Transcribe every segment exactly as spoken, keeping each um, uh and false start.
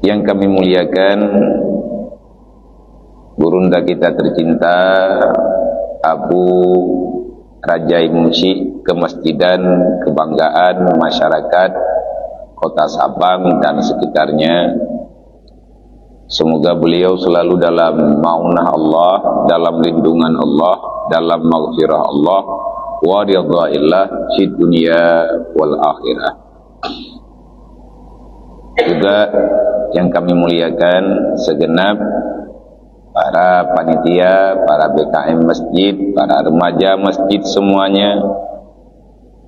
Yang kami muliakan, gurunda kita tercinta, Abu Raja Imum Syik, Kemasjidan kebanggaan masyarakat Kota Sabang dan sekitarnya. Semoga beliau selalu dalam maunah Allah, dalam lindungan Allah, dalam maghfirah Allah, wa ridhaillah fid dunya wal akhirah. Juga yang kami muliakan segenap para panitia, para B K M masjid, para remaja masjid semuanya,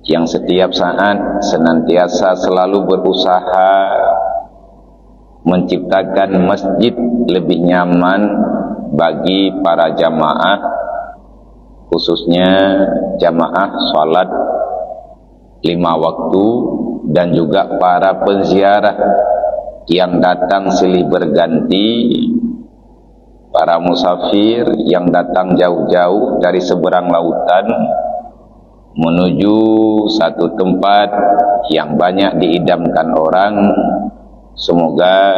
yang setiap saat senantiasa selalu berusaha menciptakan masjid lebih nyaman bagi para jamaah, khususnya jamaah salat lima waktu, dan juga para penziarah yang datang silih berganti, para musafir yang datang jauh-jauh dari seberang lautan menuju satu tempat yang banyak diidamkan orang. Semoga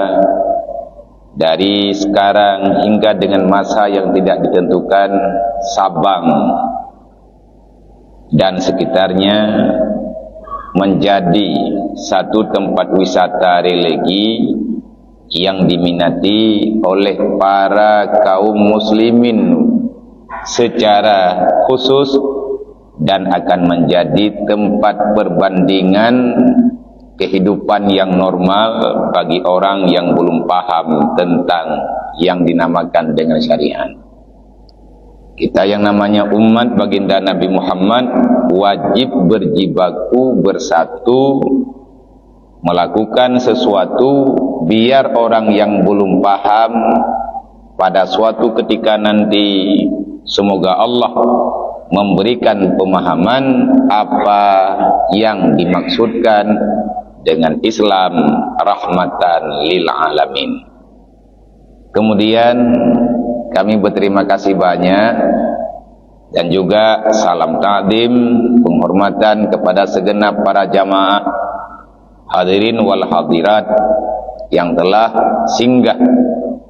dari sekarang hingga dengan masa yang tidak ditentukan, Sabang dan sekitarnya menjadi satu tempat wisata religi yang diminati oleh para kaum muslimin secara khusus dan akan menjadi tempat perbandingan kehidupan yang normal bagi orang yang belum paham tentang yang dinamakan dengan syariat. Kita yang namanya umat baginda Nabi Muhammad wajib berjibaku bersatu melakukan sesuatu, biar orang yang belum paham pada suatu ketika nanti, semoga Allah memberikan pemahaman apa yang dimaksudkan dengan Islam rahmatan lil alamin. Kemudian, kami berterima kasih banyak dan juga salam takdim, penghormatan kepada segenap para jamaah, hadirin wal hadirat yang telah singgah,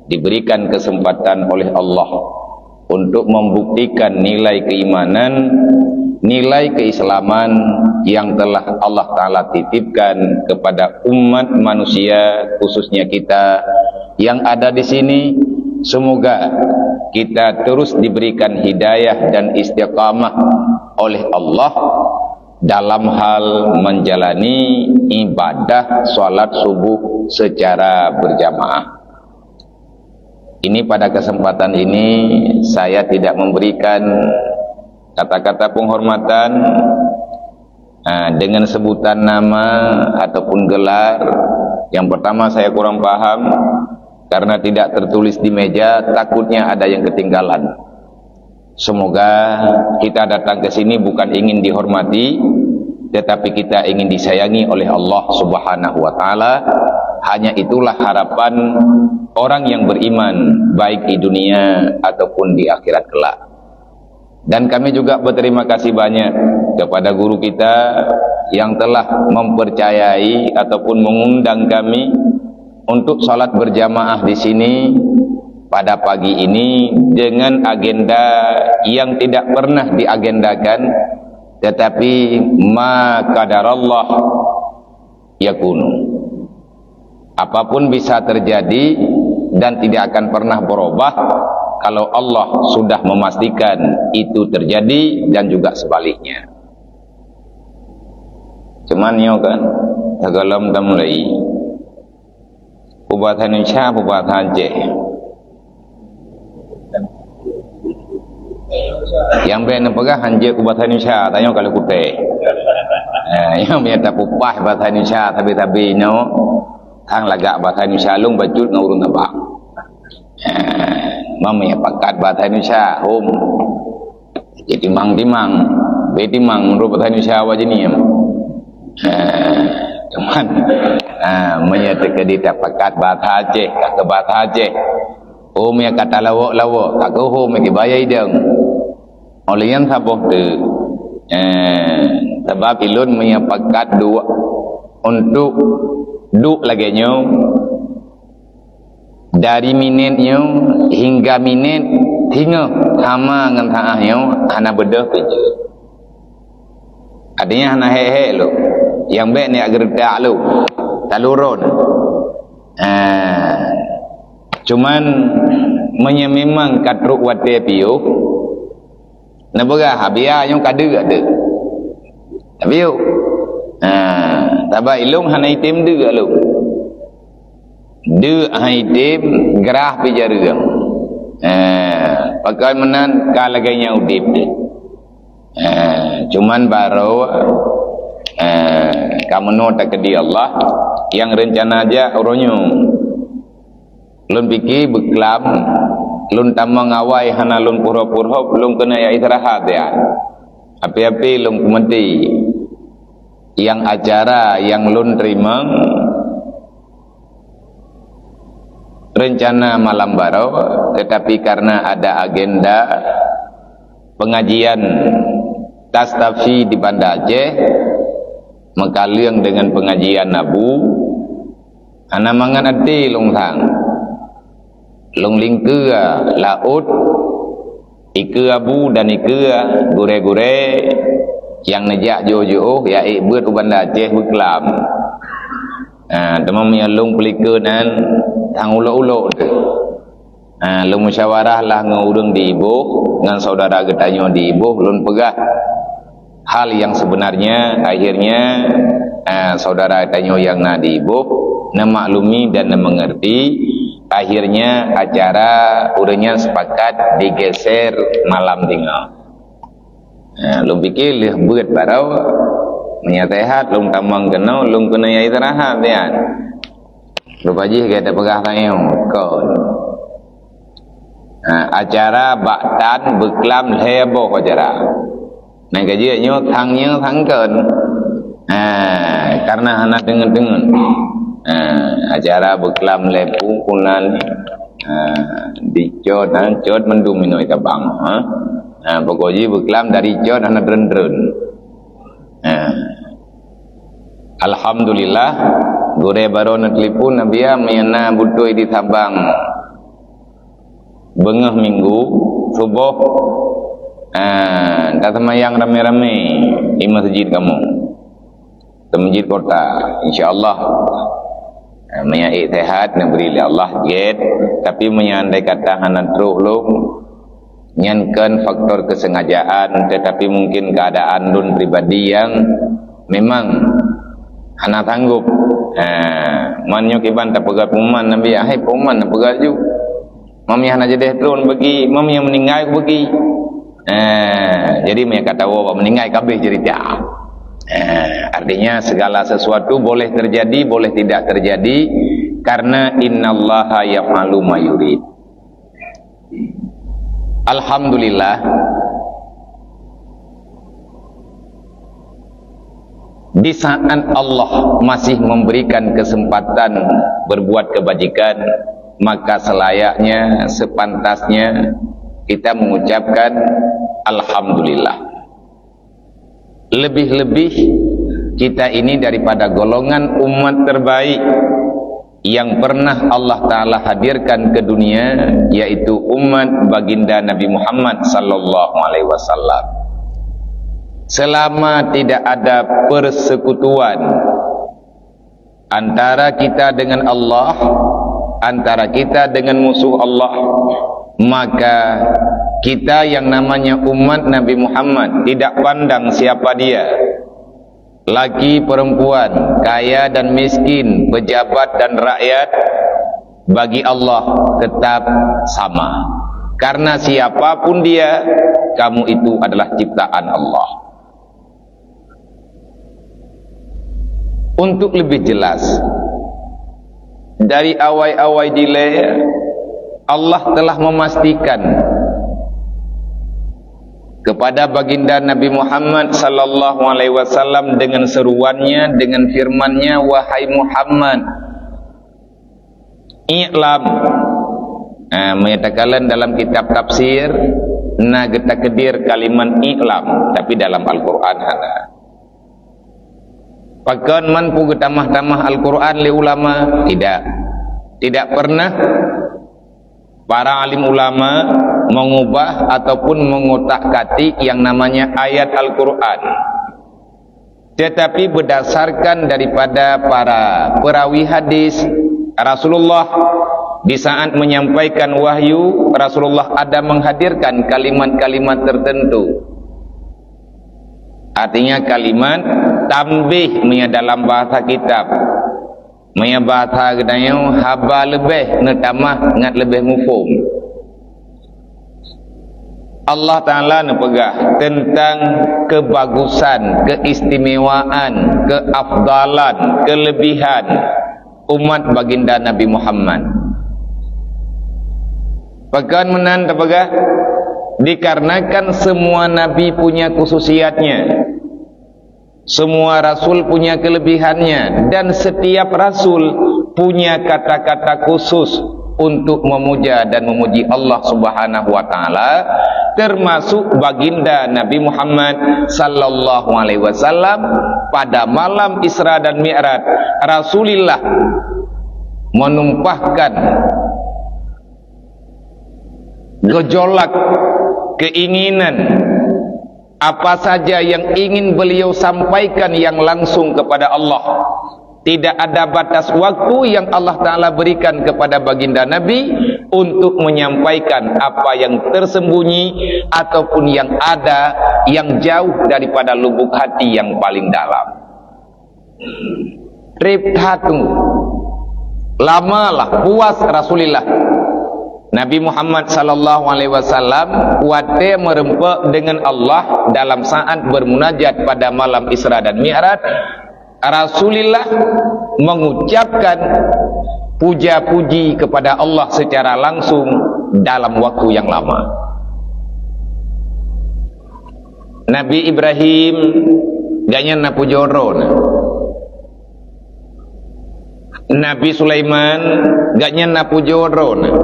diberikan kesempatan oleh Allah untuk membuktikan nilai keimanan, nilai keislaman yang telah Allah Ta'ala titipkan kepada umat manusia, khususnya kita yang ada di sini. Semoga kita terus diberikan hidayah dan istiqamah oleh Allah dalam hal menjalani ibadah salat subuh secara berjamaah. Ini, pada kesempatan ini, saya tidak memberikan kata-kata penghormatan, ah, dengan sebutan nama ataupun gelar. Yang pertama, saya kurang paham karena tidak tertulis di meja, takutnya ada yang ketinggalan. Semoga kita datang ke sini bukan ingin dihormati, tetapi kita ingin disayangi oleh Allah Subhanahu wa Ta'ala. Hanya itulah harapan orang yang beriman, baik di dunia ataupun di akhirat kelak. Dan kami juga berterima kasih banyak kepada guru kita yang telah mempercayai ataupun mengundang kami untuk salat berjamaah di sini pada pagi ini dengan agenda yang tidak pernah diagendakan, tetapi ma qadarallah yakunu. Apapun bisa terjadi dan tidak akan pernah berubah kalau Allah sudah memastikan itu terjadi, dan juga sebaliknya. Cuman nyoe kan, sigohlom tamulai, peubahasa Indonesia, peubahasa Aceh. Nyang bèk neupeugah hanjeuet keu bahasa Indonesia, tanyoe ka lheueh kutem. Eh, nyang meunyo tapeupaih bahasa Indonesia sabe-sabe nyoe, kan lagak bahasa Indonesia lôn bacut ngon ureueng Sabang. Eh, meunyo pakat bahasa Indonesia, hom. Jadi timang-timang, bèk timang meunurot bahasa Indonesia awak jihnyan. Eh, cuman, ah, meunyo teukeudi tapakat bahasa Aceh, ka keu bahasa Aceh. Hom nyang ka talawok-lawok, ka keu hom nyang kibaya idong. Oleh nyan saboh teuk, eh, sabab ilôn meunyo pakat duek untuk duek lagèe nyoe, Dari minét nyoe hingga minét singoh hama ngon saáh nyoe hana beudôh pih jeuet. Artinya hana hék-hék lom. Nyang bék neujak geureutak lom. Talurôn. Ah. Cuman, meunyoe memang ka trok watée piôh, neupeugah, "Biya nyoe ka deuk, deuk." Tapi yuk. Ha, sabab ilôn hana item deuk lôn. Deuk hai tem, grah pih jareueng. Ha, pakon meunan ka lagée nyan udeb teuh. Ha, cuman barô, ha, ka meunoe takdir Allah nyang reuncana jak uroe nyoe. Lôn pike beuklam, lôn tamong awai hana lôn purhop-purhop, lôn keuneuk jak istirahat ya. Api-api lôn keumeunti. Nyang acara nyang lôn teurimong, rencana malam baroe, tetapi karena ada agenda pengajian Tastafi di Banda Aceh, meukaleueng dengan pengajian Abu, hana mangat até lôn sang. Lôn lingkeue laôt, ikeue Abu dan ikeue gurée-gurée nyang neujak jiôh-jiôh, ya ék beuet u Banda Aceh beuklam. Ha, teuma meunyoe lôn peulikot nyan, sang ulok-ulok teuh. Ha, lôn musyawarah lah ngon ureuëng di Iboh, ngon saudara geutanyoe di Iboh, lôn peugah hal yang sebenarnya, akhirnya, ha, saudara geutanyoe nyang na di Iboh, neumaklumi dan neumengerti, akhirnya acara ureuëng nyan sepakat digeser malam singoh. Ha, lôn pike lheueh beuet baroe, meunyoe sehat, lôn tamong keunoe, lôn keuneuk jak istirahat nyan. Rupa jih ka tapeugah tanyoe, kon. Ha, acara bak tan beuklam lhée boh acara. Nyang ka jeuet nyoe sang nyoe sang kon. Ha, karena hana teungeut-teungeut. Ha, acara beuklam lhée boh kunan. Ha, dicot, ha, cot mandum inoe tabang. Ha. Ha, pokok jih beuklam dari cot hana treun-treun. Ha. Alhamdulillah, gurée baroe neutelepon, "Nabiya, meunyoe na beutôi di Sabang beungoh Minggu, suboh, ah, taseumayang ramé-ramé di masjid kamoe. Di masjid kota, insya Allah. Ah, meunyoe ék sehat, neubri lé Allah, jeuet. Tapi meunyoe andai kata hana trok lom, nyan kon faktor kesengajaan, tetapi mungkin keadaan lôn pribadi yang memang hana sanggup." Ha, man nyoe kiban tapeugah peuman Nabi, "Hai peuman, neupeugah ju. Mami hana jadeh trok bagi, mami nyang meuninggai bagi." Ha, jadi meunyoe ka tawoe bak meuninggai ka habéh cerita. Ha, artinya segala sesuatu boleh terjadi, boleh tidak terjadi, karena innallaha yaf'alu ma yurid. Alhamdulillah, di saat Allah masih memberikan kesempatan berbuat kebajikan, maka selayaknya, sepantasnya kita mengucapkan alhamdulillah. Lebih-lebih kita ini daripada golongan umat terbaik yang pernah Allah Ta'ala hadirkan ke dunia, yaitu umat baginda Nabi Muhammad sallallahu alaihi wasallam. Selama tidak ada persekutuan antara kita dengan Allah, antara kita dengan musuh Allah, maka kita yang namanya umat Nabi Muhammad, tidak pandang siapa dia, laki, perempuan, kaya dan miskin, pejabat dan rakyat, bagi Allah tetap sama. Karena siapapun dia, kamu itu adalah ciptaan Allah. Untuk lebih jelas, dari awai-awai dilée, Allah telah memastikan kepada baginda Nabi Muhammad sallallahu alaihi wasallam dengan seruannya, dengan firman-Nya, "Wahai Muhammad, i'lam." Nah, meunyoe takalon dalam kitab tafsir, na geutakdir kalimat i'lam, tapi dalam Al-Quran hana. Pakon man peugeutamah-tamah Al-Quran lé ulama? Tidak. Tidak pernah para alim ulama mengubah ataupun mengotak-katik yang namanya ayat Al-Quran. Tetapi berdasarkan daripada para perawi hadis, Rasulullah di saat menyampaikan wahyu, Rasulullah ada menghadirkan kalimat-kalimat tertentu. Artinya kalimat tambih, meunyo dalam bahasa kitab. Meunyo bahasa geutanyoe, haba leubeh neutamah ngat leubeh muphom. Allah Ta'ala neupeugah teuntang kebagusan, keistimewaan, keafdalan, kelebihan umat baginda Nabi Muhammad. Pakon meunan teupeugah? Dikarenakan semua nabi punya khususiatnya. Semua rasul punya kelebihannya, dan setiap rasul punya kata-kata khusus untuk memuja dan memuji Allah Subhanahu wa Ta'ala, termasuk baginda Nabi Muhammad sallallahu alaihi wasallam. Pada malam Isra dan Mi'raj, Rasulullah menumpahkan gejolak keinginan, apa saja yang ingin beliau sampaikan yang langsung kepada Allah. Tidak ada batas waktu yang Allah Ta'ala berikan kepada baginda Nabi untuk menyampaikan apa yang tersembunyi ataupun yang ada, yang jauh daripada lubuk hati yang paling dalam. Treb that teungku. Lamalah puas Rasulullah. Nabi Muhammad sallallahu alaihi wasallam watée meureumpok deungon Allah dalam saat bermunajat pada malam Isra dan Mi'raj, Rasulullah mengucapkan puja-puji kepada Allah secara langsung dalam waktu yang lama. Nabi Ibrahim, gobnyan na pujoe droeneuh. Nabi Sulaiman, gobnyan na pujoe droeneuh.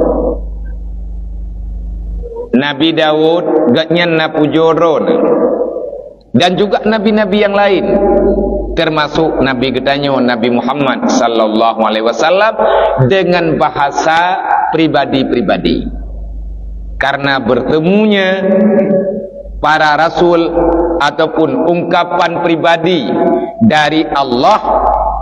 Nabi Daud, gobnyan na pujoe droeneuh. Dan juga nabi-nabi yang lain, termasuk Nabi geutanyoe, Nabi Muhammad sallallahu alaihi wasallam, dengan bahasa pribadi-pribadi. Karena bertemunya para rasul ataupun ungkapan pribadi dari Allah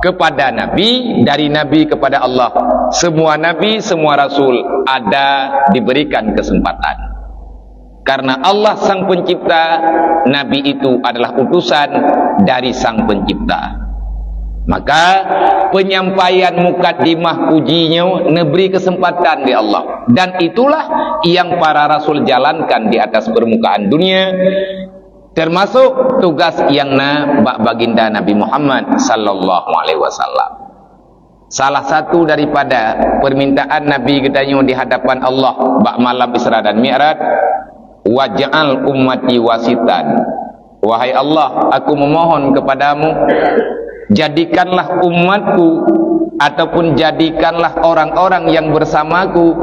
kepada Nabi, dari Nabi kepada Allah, semua nabi, semua rasul ada diberikan kesempatan. Karena Allah Sang Pencipta, Nabi itu adalah utusan dari Sang Pencipta. Maka, penyampaian mukaddimah puji nyoe neubri keuseumpatan lé Allah. Dan itulah yang para rasul jalankan di atas permukaan dunia, termasuk tugas nyang na bak baginda Nabi Muhammad sallallahu alaihi wasallam. Salah satu daripada permintaan Nabi geutanyoe di hadapan Allah bak malam Isra dan Mi'raj, "Waj'al ummati wasitan." Wahai Allah, aku memohon kepadamu, jadikanlah umatku ataupun jadikanlah orang-orang yang bersamaku,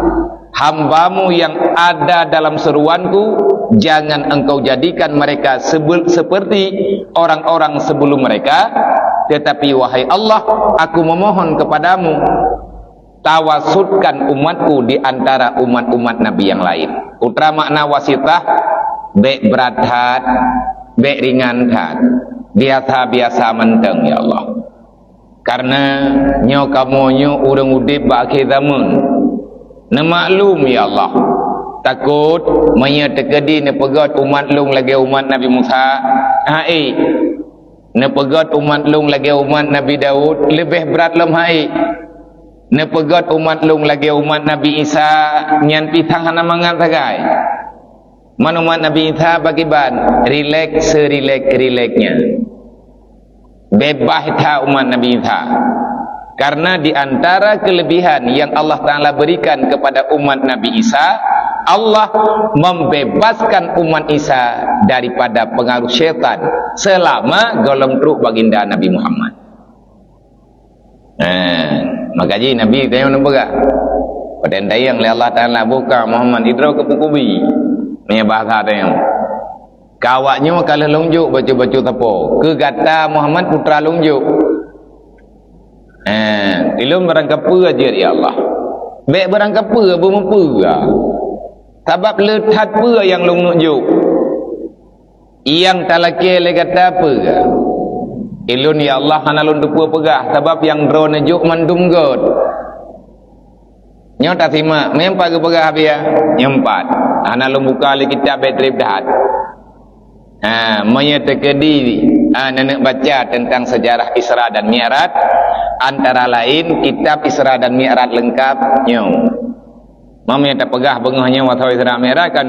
hamba-Mu yang ada dalam seruanku, jangan Engkau jadikan mereka sebel-, seperti orang-orang sebelum mereka, tetapi, wahai Allah, aku memohon kepadamu, tawasutkan umatku di antara umat-umat Nabi yang lain. Peue makna wasitah? Bék brat that, bék ringan that. Biasa-biasa mantong, ya Allah. Karena nyoe kamoe nyoe ureuëng udeb bak akhé zaman. Neumaklum, ya Allah. Takot meunyoe teukeudi neupeugét umat lôn lagée umat Nabi Musa, hai, neupeugét umat lôn lagée umat Nabi Daud, leubeh brat lom hai. Neupeugét umat lôn lagée umat Nabi Isa, nyan pih sang hana mangat sagai. Man umat Nabi Isa pakriban, rilek serilek-rileknya. Bebas that umat Nabi Isa. Karena di antara kelebihan yang Allah Ta'ala berikan kepada umat Nabi Isa, Allah membebaskan umat Isa daripada pengaruh syaitan selama gohlom trok baginda Nabi Muhammad. Eh, maka jih Nabi tayang neupeugah. Padahai tayang lé Allah Ta'ala buka Muhammad idroe keu peukubi. Meunyoe bahasa tayang. Keu awaknyoe ka lheueh lôn jok bacut-bacut sapo. Keu gata Muhammad putra lôn jok. Eh, ilôn barangkapeue jeuet, ya Allah. Bék beurangkapeue beumeupeue. Sabab le that peue nyang lôn neuk jok. Nyang talakée lé gata peue? Ulôn, ya Allah, hana lôn teupeue peugah, sabab nyang droeneuh jok mandum gét. Nyoe tasimak, meunyoe pat geupeugah biaya, nyoe pat. Hana lôn buka lé kitab, bék treb that. Ha, meunyoe teukeudi, ha, neuneuk baca teuntang seujarah Isra dan Mi'raj, antara laén kitab Isra dan Mi'raj leungkap nyoe. Meunyoe tapeugah beungoh nyoe watée Isra Mi'raj kan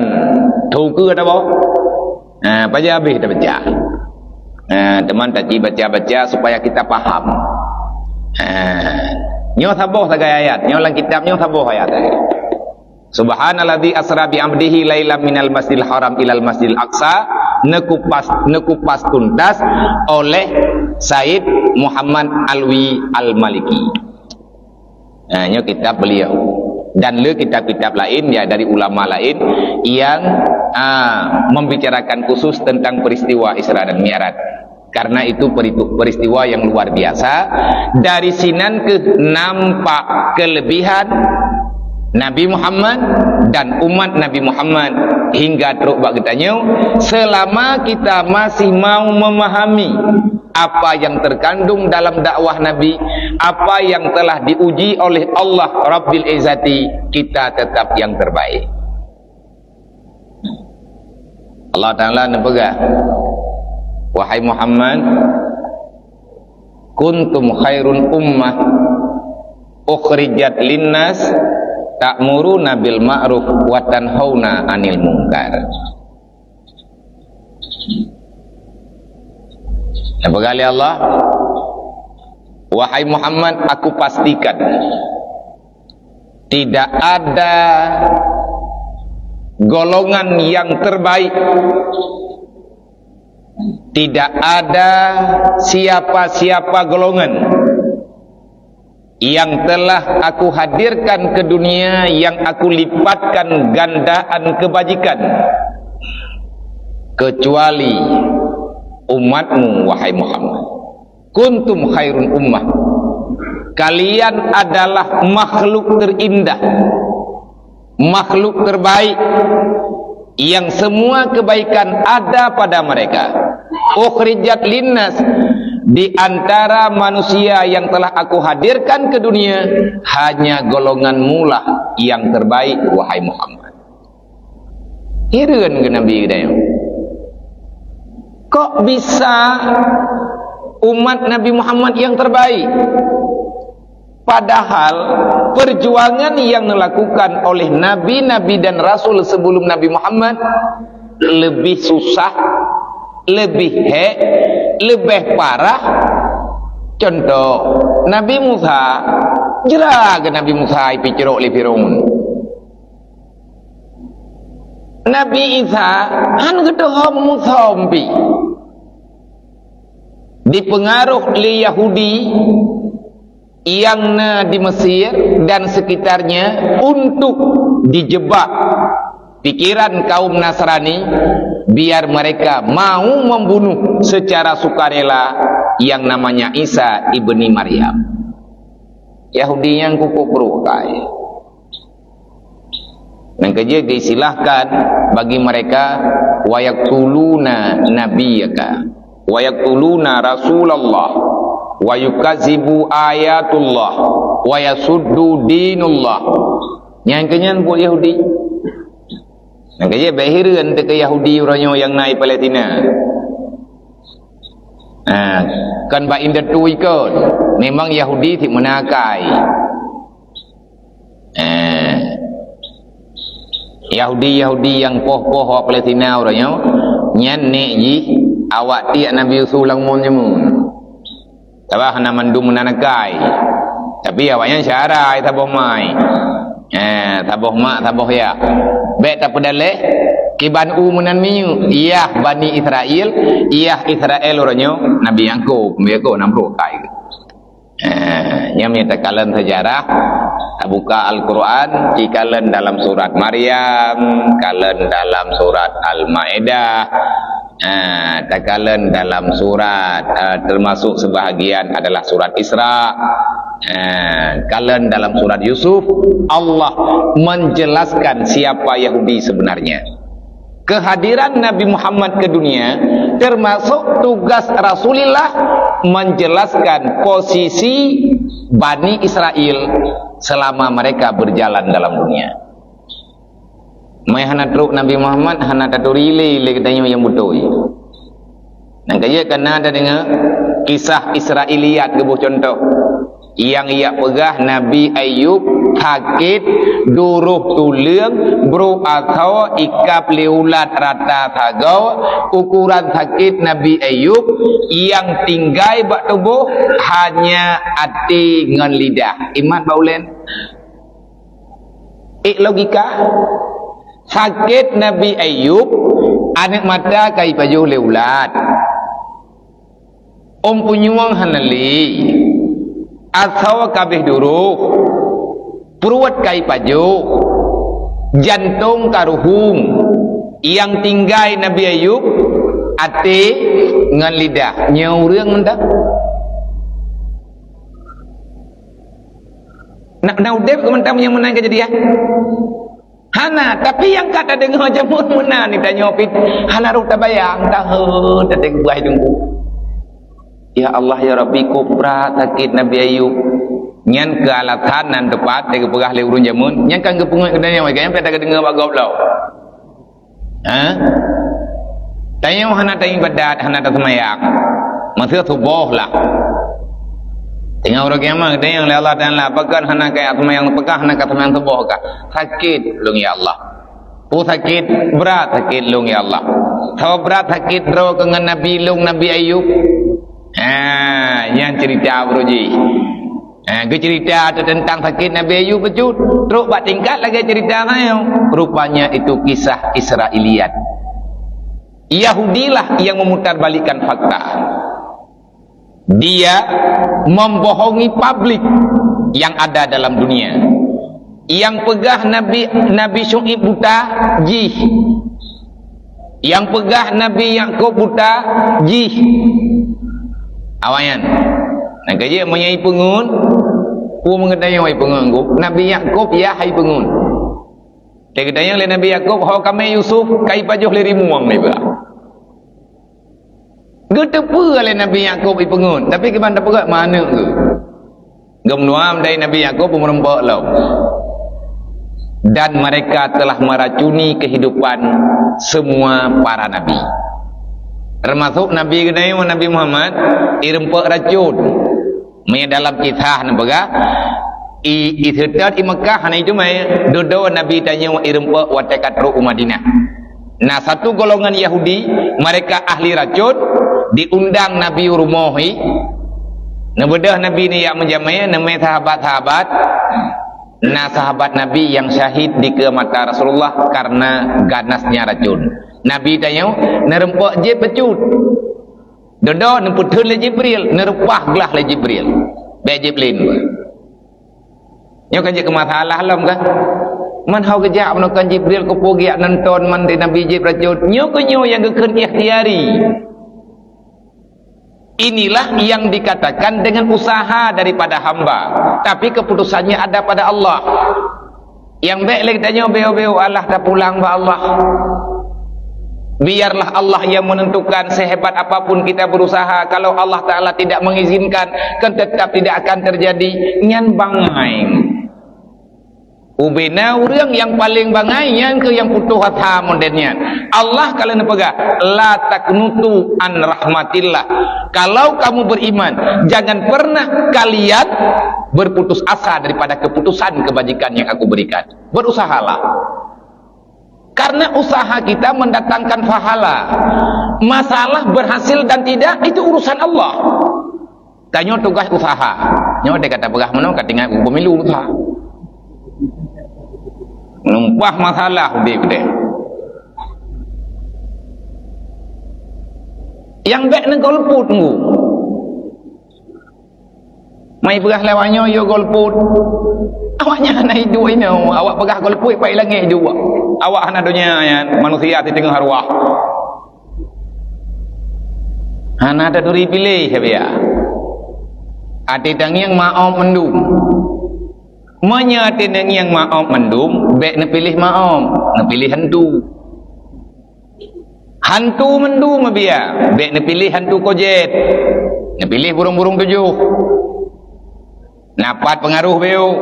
teukeue taboh. Ha, pajan habéh tabaca. Ha, teuma taci baca-baca supaya kita paham. Ha, nyoe saboh sagai ayat, nyoe lam kitab nyoe saboh ayat. Subhanalladzi asra bi abdihi lailam minal masjidil haram ilal masjidil aqsa, neukupas, neukupas tuntas oleh Said Muhammad Alwi Al-Maliki. Ha, nyoe kitab beliau. Dan le kitab-kitab laén, ya, dari ulama laén yang, ha, membicarakan khusus tentang peristiwa Isra dan Mi'raj. Karena itu peritu-, peristiwa yang luar biasa. Dari sinan keuh nampak kelebihan Nabi Muhammad dan umat Nabi Muhammad hingga trok bak geutanyoe, selama kita masih mau memahami apa yang terkandung dalam dakwah Nabi, apa yang telah diuji oleh Allah Rabbil Izzati, kita tetap yang terbaik. Allah Ta'ala neupeugah, "Wahai Muhammad, kuntum khairun ummah ukhrijat linnas ta'muruna bil ma'ruf wa tanhauna 'anil munkar." Neupeugah lé Allah, "Wahai Muhammad, aku pastikan tidak ada golongan yang terbaik, tidak ada siapa-siapa golongan yang telah aku hadirkan ke dunia yang aku lipatkan gandaan kebajikan kecuali umatmu, wahai Muhammad." Kuntum khairun ummah. Kalian adalah makhluk terindah, makhluk terbaik, yang semua kebaikan ada pada mereka. Ukhrijat linnas, di antara manusia yang telah aku hadirkan ke dunia, hanya golonganmulah yang terbaik, wahai Muhammad. Hireuen keu Nabi geutanyoe. Kok bisa umat Nabi Muhammad yang terbaik? Padahal perjuangan yang dilakukan oleh nabi-nabi dan rasul sebelum Nabi Muhammad lebih susah, lebih hék, lebih parah. Contoh, Nabi Musa, jra keu Nabi Musa ipicrok lé Firaun. Nabi Isa han geutuho Musa pi. Dipengaruh lé Yahudi nyang na di Mesir dan sekitarnya untuk dijebak pikiran kaum Nasrani, biar mereka mau membunuh secara sukarela yang namanya Isa ibni Maryam. Yahudi nyang kukuk brôk kai. Nyang keujeuet disilahkan bagi mereka, "Wa yaqtuluna nabiyyaka, wa yaqtuluna rasulallah, wa yukadzibu ayatullah, wa yasuddu dinullah." Nyang keunyan buet Yahudi. Nyang keujeuet bék hireuen teuka Yahudi uroe nyoe nyang na i Palestina. Ha, kon bak indatu ikon. Memang Yahudi sit meunakai. Eh, Yahudi-Yahudi nyang poh-poh awak Palestina uroe nyoe, nyan nek jih awak tiek Nabi Yusuf lam mon jameun. Sabab hana mandum meunan akai. Tapi awaknyan syara ai saboh mai. Eh, saboh mak, saboh yah. Bék tapeudaleh kiban u meunan minyeuk. Yah Bani Israel, yah Israel uroe nyoe Nabi Yakub, Nabi Yakub nam ploh akai. Eh, nyan meunyoe takalon seujarah, tabuka Al-Quran, ikalon dalam surat Maryam, kalon dalam surat Al-Maidah, eh, takalon dalam surat, eh, termasuk sebahagian adalah surat Isra. Eh, kalon dalam surat Yusuf, Allah menjelaskan siapa Yahudi sebenarnya. Kehadiran Nabi Muhammad ke dunia termasuk tugas Rasulullah menjelaskan posisi Bani Israel selama mereka berjalan dalam dunia. Mai hana trok Nabi Muhammad, hana taturi lé, lé geutanyoe nyang beutôi. Nyang ka jeuet kana tadeungoe kisah Israiliyat geuboh cuntoh. Nyang jak peugah Nabi Ayub sakét, duroh tuleueng, brôk asoe, ikab lé ulat rata sagoe, ukuran sakét Nabi Ayub nyang tinggai bak tuboh hanya até ngon lidah. Imat bak ulèe? Ék logika. Sakét Nabi Ayub, aneuk mata ka ipajoh lé ulat. Ôm punyueng hana lé. Asoe ka abéh duroh. Pruet ka ipajoh. Jantong ka ruhueng. Nyang tinggai Nabi Ayub, até ngon lidah. Nyoe ureueng mantong. Na, na udép keu mantong nyang meunan keujadian? Hana, tapi nyang ka tadeungoe jameun meunan, tanyoe pih hana rôh tabayang, tahe, tadeungoe buah teungku. Ya Allah, ya Rabbi, kok brat sakét Nabi Ayub. Nyan keuh alasan nan teupat nyang geupeugah lé ureueng jameun. Nyan kan geupeungeut keu tanyoe, kan? Nyang pih tadeungoe bak gob lom. Ha? Tanyoe hana taibadat, hana taseumayang. Masa suboh lah. Teungoh uroe kiamat, tanyoe lé Allah Taala, pakon hana ka seumayang, pakon hana ka seumayang suboh kah? Sakét lôn ya Allah. Peue sakét? Brat sakét lôn ya Allah. Sabab brat sakét droe keu ngon Nabi lôn, Nabi Ayub. Ha, nyan cerita baru jih. Ha, geucerita teuntang sakét Nabi Ayub bacut. Trok bak tingkat lagèe cerita nyoe. Rupanya itu kisah Israiliyat. Yahudilah yang memutarbalikkan fakta. Dia membohongi publik yang ada dalam dunia. Nyang peugah Nabi, Nabi Syu'aib buta, jih. Nyang peugah Nabi Yakub buta, jih. Awaknyan. Nyang ka jeuet meunyoe ipeungeut, peue meungeut tanyoe ipeungeut, Nabi Yakub yah ipeungeut. Teugeutanyong lé Nabi Yakub, ho kamé Yusuf ka ipajoh lé rimueng, ipeugah. Geuteupeue lé Nabi Yakub ipeungeut, tapi kiban tapeugah manök geuh. Geumeunuam dari Nabi Yakub meureumpok lom. Dan mereka telah meracuni kehidupan semua para nabi. Termasuk Nabi geutanyoe, Nabi Muhammad, ireumpok racun. Meunyoe dalam kisah neupeugah, i, i seutôt i Meukah hana itumai, dudoe Nabi tanyoe ireumpok watèe ka trok u Madinah. Na satu golongan Yahudi, mereka ahli racun, diundang Nabi u rumoh i. Neubeudôh Nabi neujak meujamé, neumé sahabat-sahabat. Na sahabat Nabi nyang syahid dikeue mata Rasulullah karena ganasnya racun. Nabi tanyoe neureumpok jieb bacut. Dudoe neupeutheun lé Jibril, neureupah glah lé Jibril. Bèk jieb lén. Nyoe kan jeuet keu masalah lom kan? Man ho geujak meunoe kan Jibril keupeue geujak nonton man di Nabi jieb racun. Nyoe keuh nyoe nyang geukheun ikhtiari. Inilah yang dikatakan dengan usaha daripada hamba, tapi keputusannya ada pada Allah. Nyang bèk lé tanyoe beu-beu, alah tapulang bak Allah. Biarlah Allah yang menentukan, sehebat apapun kita berusaha, kalau Allah Taala tidak mengizinkan, kan tetap tidak akan terjadi. Nyan bangai. Ubena ureueng nyang paleng bangai, nyan keuh nyang putôh asa model nyan. Allah ka lheueh neupeugah, "La taqnutu an rahmatillah." Kalau kamu beriman, jangan pernah kalian berputus asa daripada keputusan kebajikan yang Aku berikan. Berusahalah. Karena usaha kita mendatangkan pahala. Masalah berhasil dan tidak, itu urusan Allah. Tanyoe tugaih usaha. Nyoe deh ka tapeugah meunoe ka tinggai pemilu usaha. Numpah masalah udép deh. Nyang bèk neugolput ngu. Mai peugah lé awaknyoe, "Yo golput." Awaknyan hana iduek inoe. Awak peugah golput, pai langét iduek. Awak hana donya nyan, manusia siteungoh arwah. Hana taturi piléh sabe. Até tangieng ma'ob mandum. Meunyoe até tangieng ma'ob mandum, bék neupiléh ma'ob, neupiléh hantu. Hantu mandum meubia, bék neupiléh hantu kojet, neupiléh burung-burung tujoh. Na pat peungaroh beuyôh.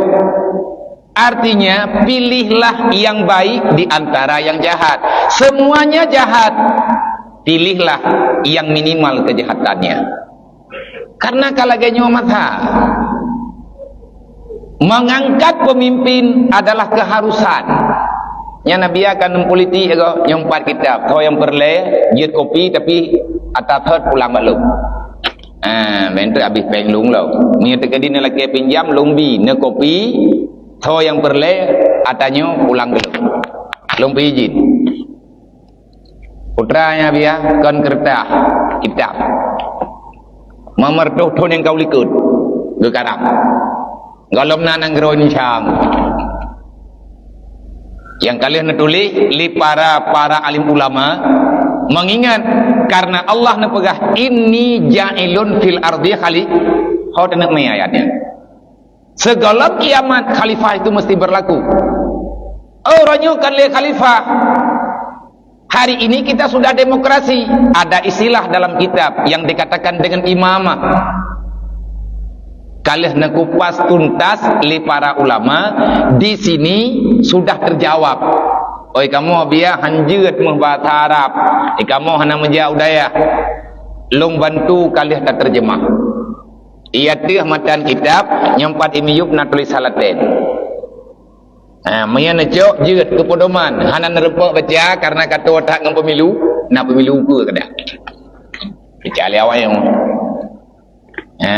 Artinya, pilihlah yang baik di antara yang jahat. Semuanya jahat. Pilihlah yang minimal kejahatannya. Karena ka lagée nyoe masa, mengangkat pemimpin adalah keharusan. Nyan Nabi akan politik ago nyang pat kitab, tho nyang peureulée jeuet kopi tapi ata thot pulang bak lôn. Ah, bentuk habis péng lôn lom. Meunyoe teukeudi neulakée pinjam lôn bi, neukopi, tho nyang peureulée ata nyoe pulang keu lôn. Lôn pi izin. Putra nyang biah kon keureutah kitab. Meumeureutôh thon nyang ka u likot geukarang. Gohlom na nanggroe Indonesia. Nyang ka lheueh neutuléh lé para, para alim ulama, mengingat karena Allah neupeugah, "Inni ja'ilun fil ardi khali-," ho teuneuk mé ayat nyan. Sigohlom kiamat, khalifah itu mesti berlaku. Oh, uroe nyoe kan lé khalifah. Hari ini kita sudah demokrasi. Ada istilah dalam kitab yang dikatakan dengan imamah. Ka lheueh neukupas tuntas lé para ulama, di sini sudah terjawab. Oi, kamoe biah hanjeuet meuh bahasa Arab. Eh, kamoe hana meujak u dayah. Lôn bantu ka lheueh tateurjeumah. Ia teuh matan kitab nyang pat i miyueb na tulisan Laten. Ha, meunyoe neucok jeuet keu pedoman, hana neurumpok baca karena ka toe that ngon pemilu, na pemilu ukeue keudak. Baca lé awai nyoe. Ha.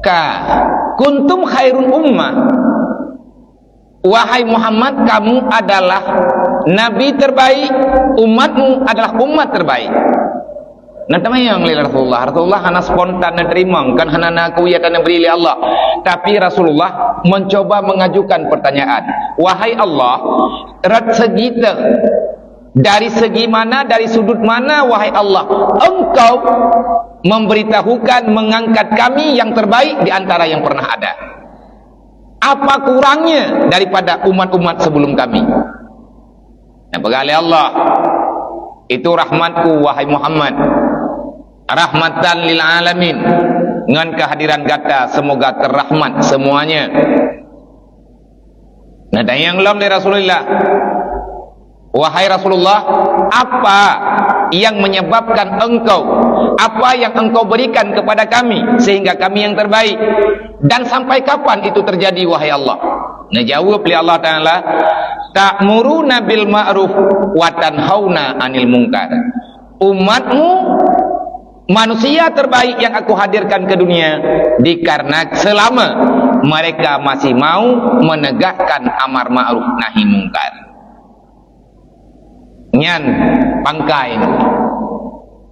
Ka, kuntum khairun ummah. Wahai Muhammad, kamu adalah nabi terbaik, umatmu adalah umat terbaik. Nah, teuma nyang lé Rasulullah. Rasulullah hana spontan neuteurimong, kan hana na keuwiatan neubri lé Allah. Tapi Rasulullah mencoba mengajukan pertanyaan, "Wahai Allah, rot segi teuh, dari segi mana, dari sudut mana, wahai Allah, Engkau memberitahukan, mengangkat kami yang terbaik di antara yang pernah ada? Apa kurangnya daripada umat-umat sebelum kami?" Nah, peugah lé Allah, "Itu rahmatku, wahai Muhammad, rahmatan lil alamin. Ngon kehadiran gata, semoga terrahmat semuanya." Nah, dan nyang lom lé Rasulullah, "Wahai Rasulullah, apa yang menyebabkan engkau, apa yang engkau berikan kepada kami sehingga kami yang terbaik? Dan sampai kapan itu terjadi, wahai Allah?" Neujaweueb lé Allah Taala, "Ta'muruna bil ma'ruf wa tanhauna 'anil munkar." Umatmu, manusia terbaik yang Aku hadirkan ke dunia, dikarena selama mereka masih mau menegakkan amar ma'ruf nahi munkar. Nyan pangkai.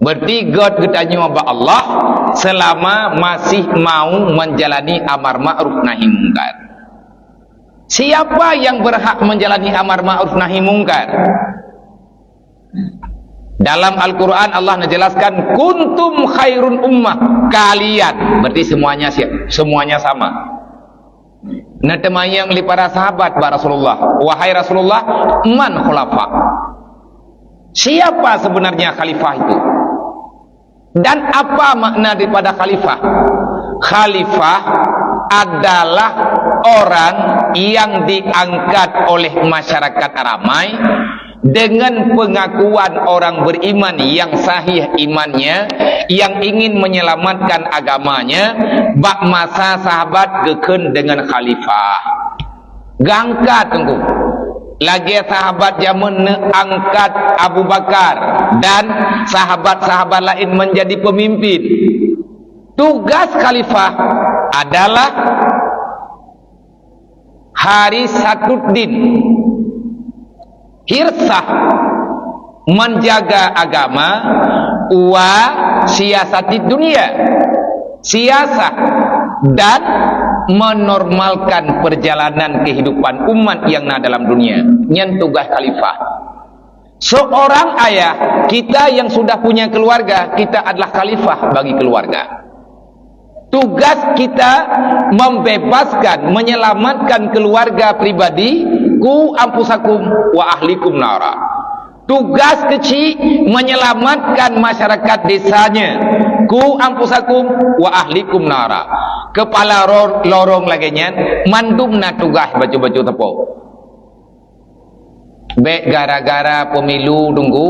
Berarti göt geutanyoe bak Allah selama masih mau menjalani amar ma'ruf nahi munkar. Siapa yang berhak menjalani amar ma'ruf nahi munkar? Dalam Al-Quran Allah menjelaskan, "Kuntum khairun ummah." Kalian, berarti semuanya siap, semuanya sama. Nah, teuma nyang lé para sahabat bak Rasulullah, "Wahai Rasulullah, man khulafa? Siapa sebenarnya khalifah itu? Dan apa makna daripada khalifah?" Khalifah adalah orang yang diangkat oleh masyarakat ramai dengan pengakuan orang beriman yang sahih imannya, yang ingin menyelamatkan agamanya, bak masa sahabat geukheun dengan khalifah. Geuangkat teungku. Lagée sahabat jameun neuangkat Abu Bakar dan sahabat-sahabat laén menjadi pemimpin. Tugas khalifah adalah harisatuddin, hirsah, menjaga agama, wa siasatid dunia, siasah, dan menormalkan perjalanan kehidupan umat yang na dalam dunia. Nyan tugas khalifah. Seorang ayah, kita yang sudah punya keluarga, kita adalah khalifah bagi keluarga. Tugas kita membebaskan, menyelamatkan keluarga pribadi, ku anfusakum wa ahlikum nara. Tugas keuchik menyelamatkan masyarakat desanya, ku anfusakum wa ahlikum nara. Kepala ro-, lorong lagèe nyan, mandum na tugas bacut-bacut sapo. Bèk gara-gara pemilu tunggu,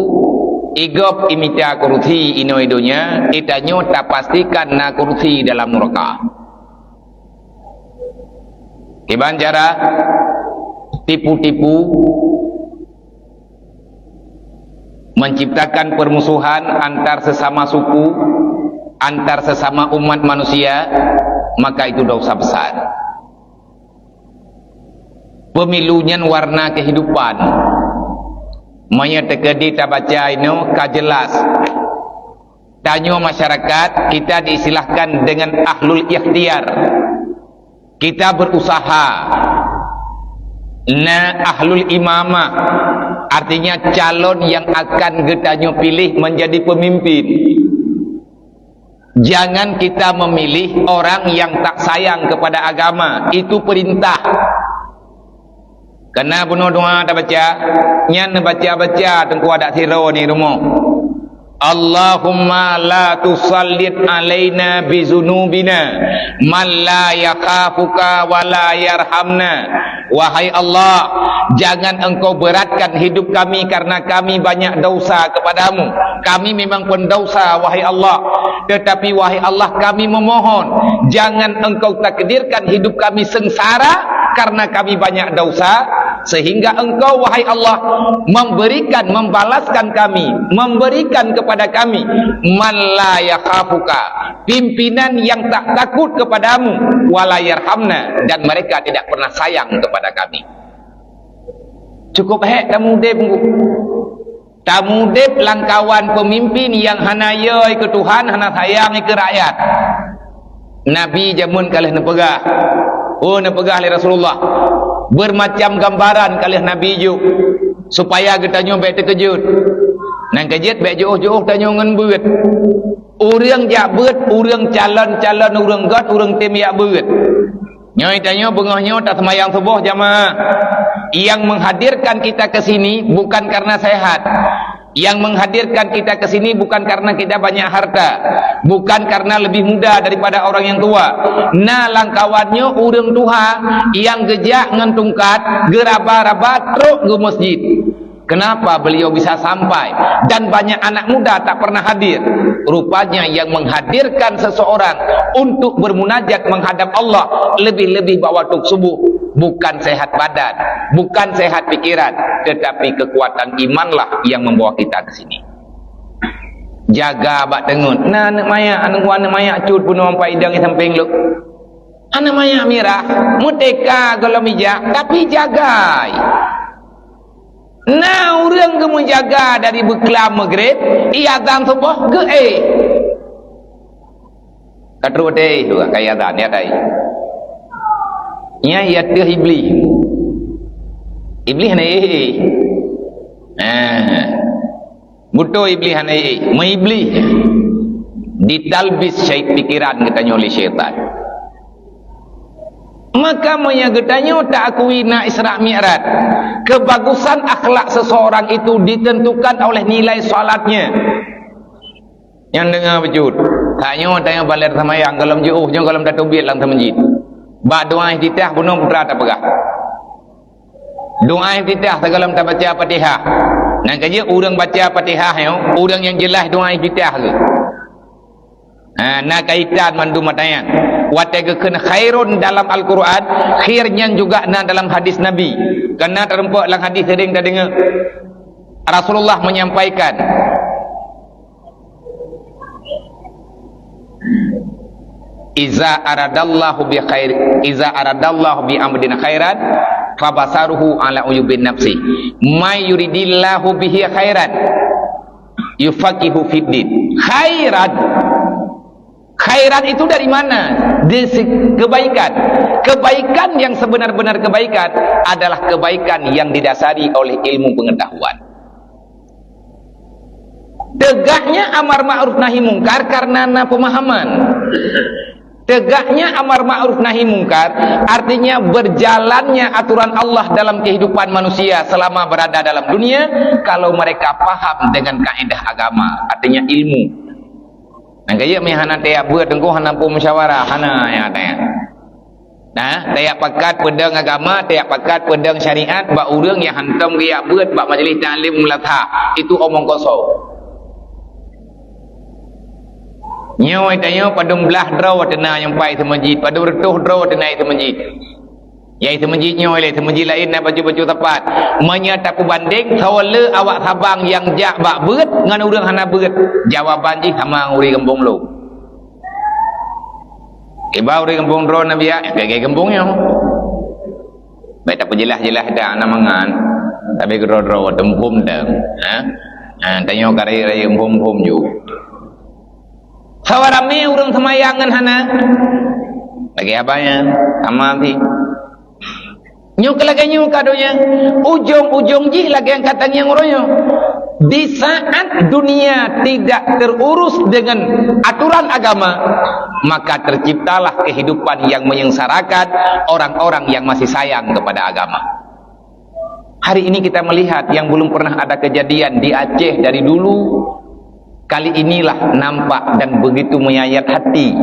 i gob imita kursi inoe donya, i tanyoe tapastikan na kursi dalam nuraka. Kiban cara tipu-tipu, menciptakan permusuhan antar sesama suku, antar sesama umat manusia, maka itu dosa besar. Pemilu nyan warna kehidupan. Meunyoe teukeudi tabaca inoe ka jelas. Tanyoe masyarakat, kita diistilahkan dengan ahlul ikhtiar. Kita berusaha. Na ahlul imamah, artinya calon yang akan geutanyoe pilih menjadi pemimpin. Jangan kita memilih orang yang tak sayang kepada agama. Itu perintah. Kana bunoe doa tabaca, nyan baca-baca teungku adak sidroe ni rumoh. Allahumma la tusallit alaina bizunubina man la yakhafuka wa la yarhamna. Wahai Allah, jangan Engkau beratkan hidup kami karena kami banyak dosa kepadamu. Kami memang pendosa, wahai Allah. Tetapi, wahai Allah, kami memohon, jangan Engkau takdirkan hidup kami sengsara karena kami banyak dosa, sehingga Engkau, wahai Allah, memberikan, membalaskan kami, memberikan kepada kami man la yakhafuka, pimpinan yang tak takut kepadamu, wala yarhamna, dan mereka tidak pernah sayang kepada kami. Cukup hék tamudeb, tamudeb lam kawan pemimpin yang hana yö keu Tuhan, hana sayang keu rakyat. Nabi jameun ka lheueh neupeugah, oh, neupeugah lé Rasulullah, bermacam gambaran ka lheueh Nabi jok, supaya geutanyoe bèk teukeujot. Nyang keujeuet bèk jiôh-jiôh tanyoe ngon beuet. Ureuëng jak beuet, ureuëng calon-calon, ureuëng göt, ureuëng tem jak beuet. Nyoe tanyoe beungoh nyoe taseumayang suboh jamaah. Yang menghadirkan kita ke sini bukan karena sehat. Yang menghadirkan kita ke sini bukan karena kita banyak harta, bukan karena lebih muda daripada orang yang tua. Na lam kawan nyoe ureuëng tuha nyang geujak ngon tungkat, geuraba-raba trok geumasjid. Kenapa beliau bisa sampai dan banyak anak muda tak pernah hadir? Rupanya yang menghadirkan seseorang untuk bermunajat menghadap Allah, lebih-lebih bak waktu subuh, bukan sehat badan, bukan sehat pikiran, tetapi kekuatan imanlah yang membawa kita ke sini. Jaga bak teungeut. Na aneuk manyak, aneuk, aneuk manyak cut bunoe ampat idang di sampéng lôn. Aneuk manyak mirah, meuteka gohlom ija, tapi jagai. Na ureuëng geumeujaga dari beuklam Maghrib, iazan suboh geuéh. Ka trok teuh, ka iazan, ya tai. Nyan ya teuh Iblih. Iblih na éh. Ah. Beutôi Iblih hana éh, meuiblih. Ditalbis syai-, pikiran geutanyoe lé syaitan. Maka meunyoe geutanyoe taakui na Isra Mi'raj, kebagusan akhlak seseorang itu ditentukan oleh nilai salatnya. Nyang deungoe beujeuet, tanyoe, tanyoe balet seumayang, gohlom jiôh nyoe gohlom tateubiet lam teumeujid. Bak doa iftitah bunoe putra tapeugah. Doa iftitah sigohlom tabaca Fatihah. Nyang keujeuet ureuëng baca Fatihah nyoe, ureuëng nyang jeulaih doa iftitah tu. Ha, na kaitan mandum mata nyan. Watée geukheun khairun dalam Al-Quran, khair nyan juga na dalam hadis Nabi. Kana tarumpok lam hadis sering tadeungoe. Rasulullah menyampaikan, "Iza aradallahu bi khair, iza aradallahu bi abdin khairan, fabasaruhu ala uyubin nafsi. May yuridillahu bihi khairan, yufaqihu fiddin." Khairan. Khairan itu dari mana? Dari si-, kebaikan. Kebaikan yang sebenar-benar kebaikan adalah kebaikan yang didasari oleh ilmu pengetahuan. Tegaknya amar ma'ruf nahi mungkar karena na pemahaman. Tegaknya amar ma'ruf nahi mungkar, artinya berjalannya aturan Allah dalam kehidupan manusia selama berada dalam dunia, kalau mereka paham dengan kaedah agama, artinya ilmu. Nyang keuh meuhana tajak beuet teungku, hana peue musyawarah, hana nyang tajak. Nah, tajak pakat peudong agama, tajak pakat peudong syariat bak ureuëng nyang hantom geujak beuet bak majlis taklim meulasah. Itu omong kosong. Nyoe tanyoe padum blaih droe teuna nyang pai seumeujid, padum reutôh droe teuna seumeujid. Nyang seumeujid nyoe lé, seumeujid laén na bacut-bacut sapat. Meunyoe tapeubandeng, soe le awak Sabang nyang jak bak beuet ngon ureuëng hana beuet, jawaban jih sama ureuëng gampông lôn. Iba ureuëng gampông droe na biak, eh, gagai gampông nyoe. Baik tapeujeulaih-jeulaih dak na mangan. Tapi keudroe-droe teumpum dang. Ha? Ha, tanyoe ka rayeuk-rayeuk mpum-mpum ju. Sawa ramé ureuëng seumayang ngon hana. Lagée abah nyan, sama sih. Nyoe keu lagée nyoe ka donya. Ujong-ujong jih lagée nyang ka tangieng uroe nyoe. Di saat dunia tidak terurus dengan aturan agama, maka terciptalah kehidupan yang menyengsarakan orang-orang yang masih sayang kepada agama. Hari ini kita melihat yang belum pernah ada kejadian di Aceh dari dulu. Kali inilah nampak dan begitu menyayat hati.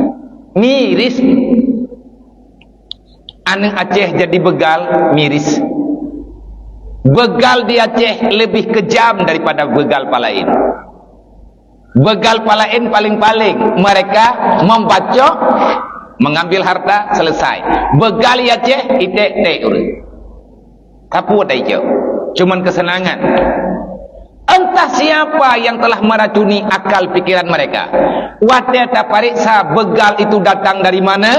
Miris. Aneuk Aceh jadi begal, miris. Begal di Aceh lebih kejam daripada begal palaen. Begal palaen paling-paling mereka membacok, mengambil harta, selesai. Begal di Aceh, iték-ték ureuëng. Kapot icok. Cuman kesenangan. Entah siapa yang telah meracuni akal pikiran mereka. Watée tapareksa begal itu datang dari mana?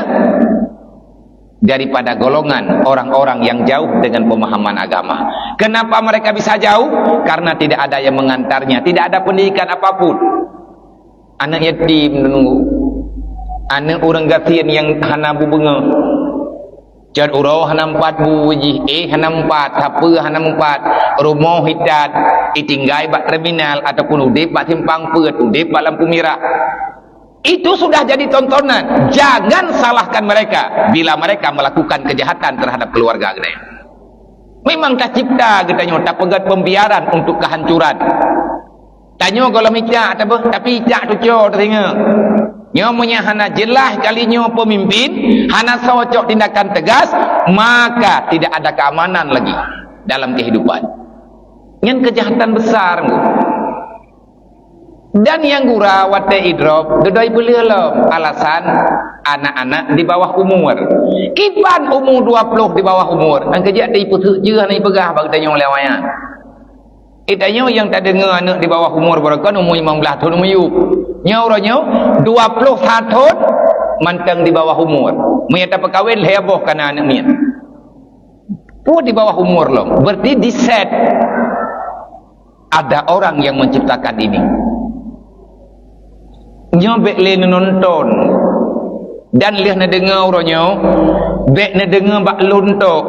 Daripada golongan orang-orang yang jauh dengan pemahaman agama. Kenapa mereka bisa jauh? Karena tidak ada yang mengantarnya, tidak ada pendidikan apapun. Aneuk yatim nunggu. Aneuk ureuëng gasien nyang hana bu beungoh. Cot uroe hana empat bu jih, eh hana empat, sapeue hana empat, rumoh hitat, itinggai bak terminal ataupun udeb bak simpang peuet, udeb bak lampu mirah. Itu sudah jadi tontonan. Jangan salahkan mereka bila mereka melakukan kejahatan terhadap keluarga geutanyoe. Memang tacipta geutanyoe tapeugét pembiaran untuk kehancuran. Tanyoe gohlom icak, tapi icak tuco teusinga. Nyoe meunyo hana jeulaih kali nyoe pemimpin, hana socok tindakan tegas, maka tidak ada keamanan lagi dalam kehidupan. Nyan kejahatan besar, Bu. Dan nyang gura watée idrop, geudoi peuleueh lom. Alasan, anak-anak di bawah umur. Kiban umu dua ploh di bawah umur. Nyang keujak teuipeuseuek jeuh hana ipeugah bak geutanyoe lé awaknyan. Geutanyoe nyang tadeungoe aneuk di bawah umur barokon umu limong blaih thon miyueb. Nyoe uroe nyoe dua ploh sa thon mantong di bawah umur. Meunyo tapeukawen lhée boh kana aneuk miet. Peue di bawah umur lom? Berarti di set. Ada orang yang menciptakan ini. Nyoe bék lé neunonton. Dan lheueh neudeungoe uroe nyoe, bék neudeungoe bak lôn tok.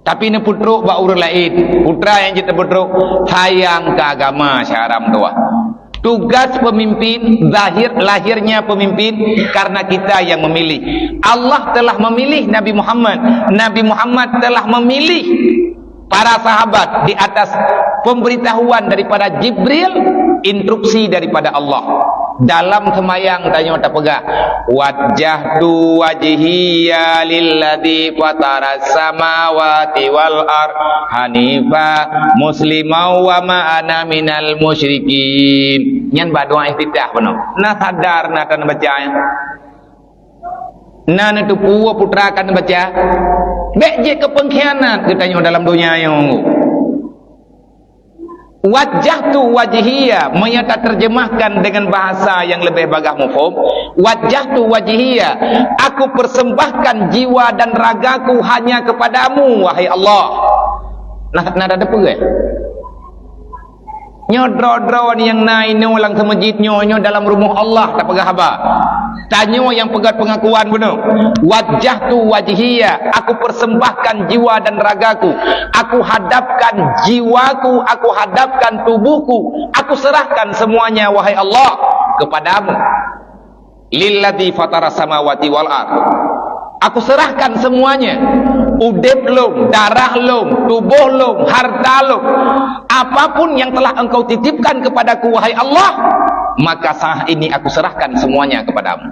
Tapi neupeutrok bak ureuëng laén. Putra nyang jeuet neupeutrok, sayang keu agama syedara meutuwah. Tugas pemimpin, zahir lahirnya pemimpin karena kita yang memilih. Allah telah memilih Nabi Muhammad. Nabi Muhammad telah memilih para sahabat di atas pemberitahuan daripada Jibril, instruksi daripada Allah. Dalam seumayang tanyoe tapeugah, "Wajjahtu wajhiya lilladzi fataras samawati wal ar hanifa musliman wa ma ana minal musyrikin." Nyan bak doa iftitah bunoe. Na sadar na tan baca nyan. Na neuteupeue putra kan baca. Bék jeuet keu pengkhianat geutanyoe dalam donya nyoe. Wajjahtu wajhiya, meunyo taterjemahkan dengan bahasa yang lebih bagah muphom, wajjahtu wajhiya, aku persembahkan jiwa dan ragaku hanya kepadamu, wahai Allah. Nah, na tadeungoe? Nyoe droe-droe nyang na inoe lam seumeujid nyoe, nyoe dalam rumoh Allah tapeugah haba. Tanyoe nyang peugah pengakuan bunoe. Wajjahtu wajhiya, aku persembahkan jiwa dan ragaku. Aku hadapkan jiwaku, aku hadapkan tubuhku, aku serahkan semuanya, wahai Allah, kepadamu. Lilladzi fataras samawati wal ard. Aku serahkan semuanya. Udeb lôn, darah lôn, tuboh lôn, harta lôn. Apapun yang telah engkau titipkan kepadaku, wahai Allah, maka saat ini aku serahkan semuanya kepadamu.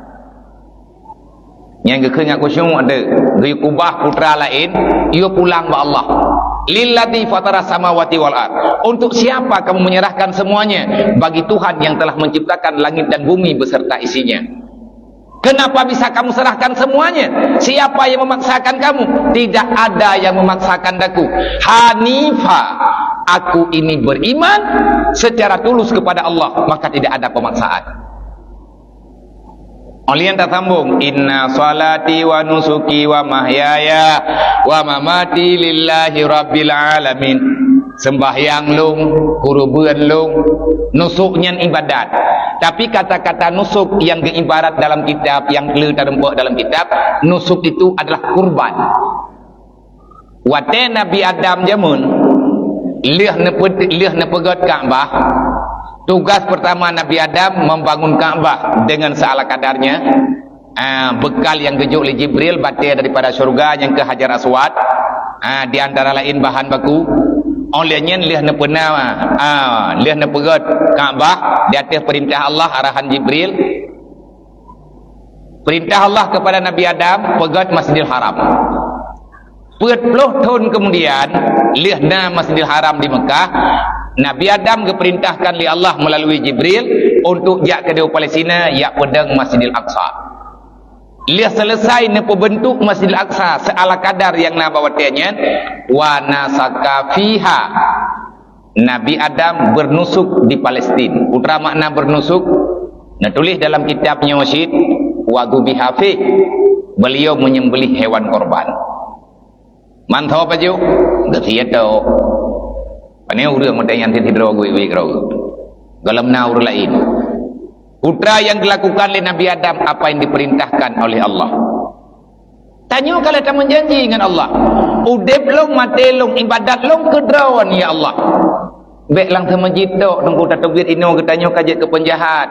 Nyang geukheun ngon khusyuk ada, geuyue keubah putra laén, yue pulang bak Allah. Lilladzi fataras samawati wal ard. Untuk siapa kamu menyerahkan semuanya? Bagi Tuhan yang telah menciptakan langit dan bumi beserta isinya. Kenapa bisa kamu serahkan semuanya? Siapa yang memaksakan kamu? Tidak ada yang memaksakan aku. Hanifa, aku ini beriman secara tulus kepada Allah, maka tidak ada pemaksaan. Ulian tasambong, "Inna salati wa nusuki wa mahyaya wa mamati lillahi rabbil alamin." Sembahyang lôn, kureubeuen lôn, nusuk nyan ibadat. Tapi kata-kata nusuk nyang geuibarat dalam kitab, nyang le tareumpok dalam kitab, nusuk itu adalah kurban. Watée Nabi Adam jameun, lheueh neupe-, lheueh neupeugét Ka'bah, tugas pertama Nabi Adam membangun Ka'bah dengan seala kadarnya. Ah, bekal nyang geujok lé Jibril, batée daripada syurga nyang keu Hajar Aswad, ah, di antara laén bahan baku. Óh lheueh nyan lheueh neupeuna, ah, lheueh neupeugét Ka'bah di ateueh peurintah Allah, arahan Jibril. Perintah Allah kepada Nabi Adam, peugét Masjidil Haram. Peuet ploh thon kemudian, lheueh na Masjidil Haram di Mekah, Nabi Adam geupeurintahkan lé Allah meulalu Jibril untuk jak keudéh Palestina, jak peudong Masjidil Aqsa. Lheueh seuleusai neupeubeuntuk Masjidil Aqsa seala kadar nyang na bak watée nyan, wa nasaka fiha. Nabi Adam beunusuk di Palestin. Peue makna beunusuk? Neutuléh dalam kitab nyoe cit, "Wa dzubiha fih." Beliau menyembelih hewan korban. Mantong pajoh, geuteupeue. Pane ureuëng meutanyong sidroe gui-gui keudroe. Gohlom na ureuëng laén. Putra yang dilakukan lé Nabi Adam apa yang diperintahkan oleh Allah. Tanyoe ka lheueh tameujanji ngon Allah. Udeb lôn, maté lôn, ibadat lôn keu Droe, ya Allah. Bék lam meuseujid tok, teungku tateubiet inoe geutanyoe ka jeuet keu peunjahat.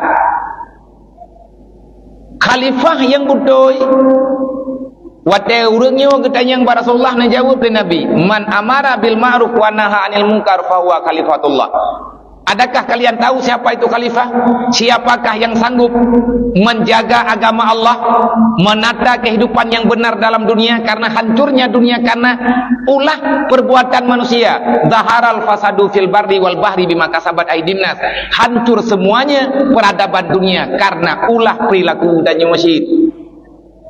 Khalifah nyang beutôi, watée ureuëng nyoe geutanyong bak Rasulullah, neujaweueb lé Nabi, "Man amara bil ma'ruf wa naha 'anil munkar fahuwa khalifatullah." Adakah kalian tahu siapa itu khalifah? Siapakah yang sanggup menjaga agama Allah, menata kehidupan yang benar dalam dunia karena hancurnya dunia karena ulah perbuatan manusia? Zaharal fasadu fil barri wal bahri bima kasabat aidin nas. Hancur semuanya peradaban dunia karena ulah perilaku dan nyoe cit.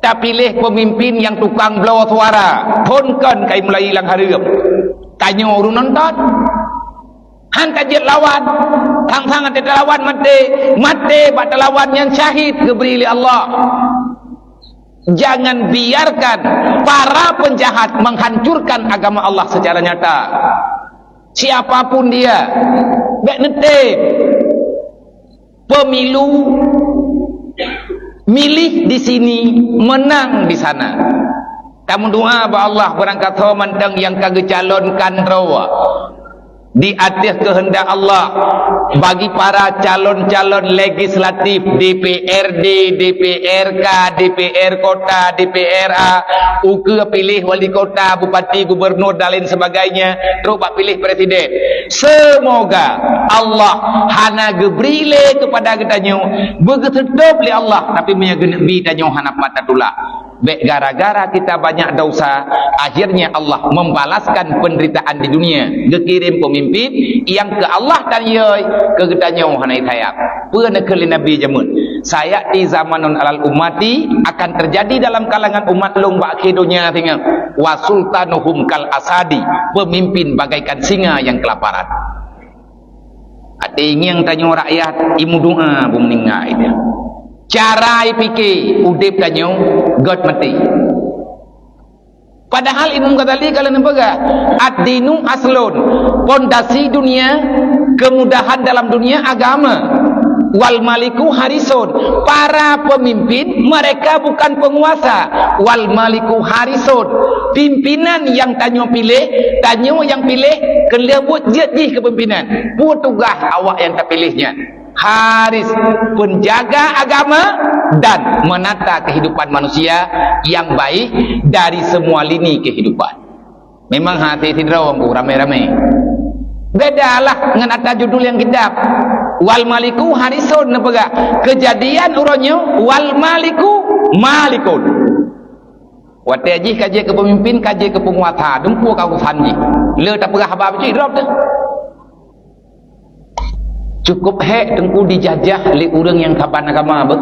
Tapiléh pemimpin nyang tukang bloe suara, phon kon kai mulai lam hareuem. Tanyoe ureuëng nonton. Han ka jeuet lawan. Sang-sang até talawan maté, maté bak talawan nyan syahid geubri lé Allah. Jangan biarkan para penjahat menghancurkan agama Allah secara nyata. Siapapun dia, bék neutem. Pemilu, milih di sini, menang di sana. Tameudoa bak Allah, barangkasoe mantong nyang ka geucalonkan droe di ateueh keuheundak Allah, bagi para calon-calon legislatif, D P R D, D P R K, D P R kota, D P R A, ukeue piléh wali kota, bupati, gubernur, dan lain sebagainya, trok bak piléh presiden. Semoga Allah hana geubri lé keupada geutanyoe, beugeuseutôb lé Allah, tapi meunyoe geuneuk bi tanyoe hana pat tatulak. Bék gara-gara kita banyak dosa, akhirnya Allah membalaskan penderitaan di dunia, geukirém pemimpin nyang keu Allah dan yoi keu geutanyoe hana sayang. Peue neukheun lé Nabi jameun, "Sayati zamanun alal ummati," akan terjadi dalam kalangan umat lôn bak akhé donya singoh, "wa sultanuhum kal asadi," pemimpin bagaikan singa yang kelaparan. Até ngieng tanyoe rakyat imeudoa beumeuninggai dia. Cara ipike udeb tanyoe gét maté. Padahal Imam Ghazali ka lheueh neupeugah, "Ad-dinu aslun," pondasi dunia, kemudahan dalam dunia agama. "Wal maliku harisun," para pemimpin mereka bukan penguasa. "Wal maliku harisun," pimpinan nyang tanyoe piléh, tanyoe nyang piléh, keu lheueh buet jeuet jih keu pimpinan. Peue tugaih awak nyang tapiléh nyan? Haris, penjaga agama dan menata kehidupan manusia yang baik dari semua lini kehidupan. Memang hati sidroe ku ramé-ramé. Bedalah ngon ata judul nyang kitab. Wal maliku harisun neupeugah. Kejadian uroe nyoe wal maliku malikun. Watée jih ka jeuet keu peumimpin, ka jeuet keu peunguasa, dumpeue ka urusan jih. Le tapeugah haba bacut droe teuh. Cukup hék Teungku dijajah lé ureuëng nyang saban agama beuh.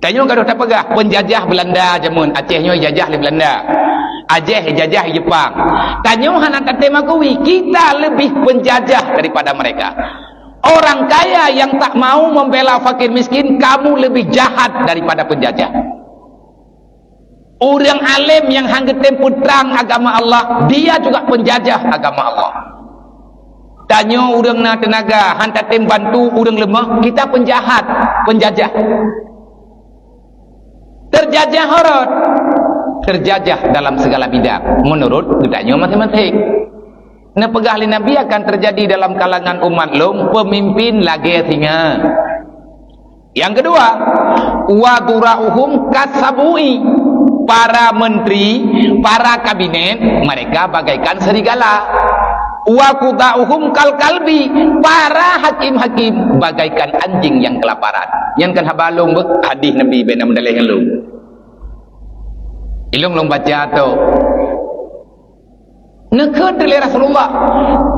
Tanyoe gadoh tapeugah, penjajah Belanda jameun, Aceh nyoe ijajah lé Belanda. Aceh ijajah Jepang. Tanyoe hana tatem akui, kita lebih penjajah daripada mereka. Orang kaya yang tak mau membela fakir miskin, kamu lebih jahat daripada penjajah. Ureuëng além nyang han geutem peutrang agama Allah, dia juga penjajah agama Allah. Tanyoe ureuëng na teunaga, han tatem bantu ureuëng leumah, kita penjahat, penjajah. Terjajah horot, terjajah dalam segala bidang, menurut geutanyoe masing-masing. Neupeugah lé Nabi akan terjadi dalam kalangan umat lôn pemimpin lagée singa. Yang kedua, wa dura'uhum kasabui, para menteri, para kabinet, mereka bagaikan serigala. Wa quda'uhum kal kalbi, para hakim-hakim bagaikan anjing yang kelaparan. Nyan kan haba lôn beuh, hadis Nabi bena meudaleh ngon lôn. Ilong lôn baca tu. Neukheun lé Rasulullah,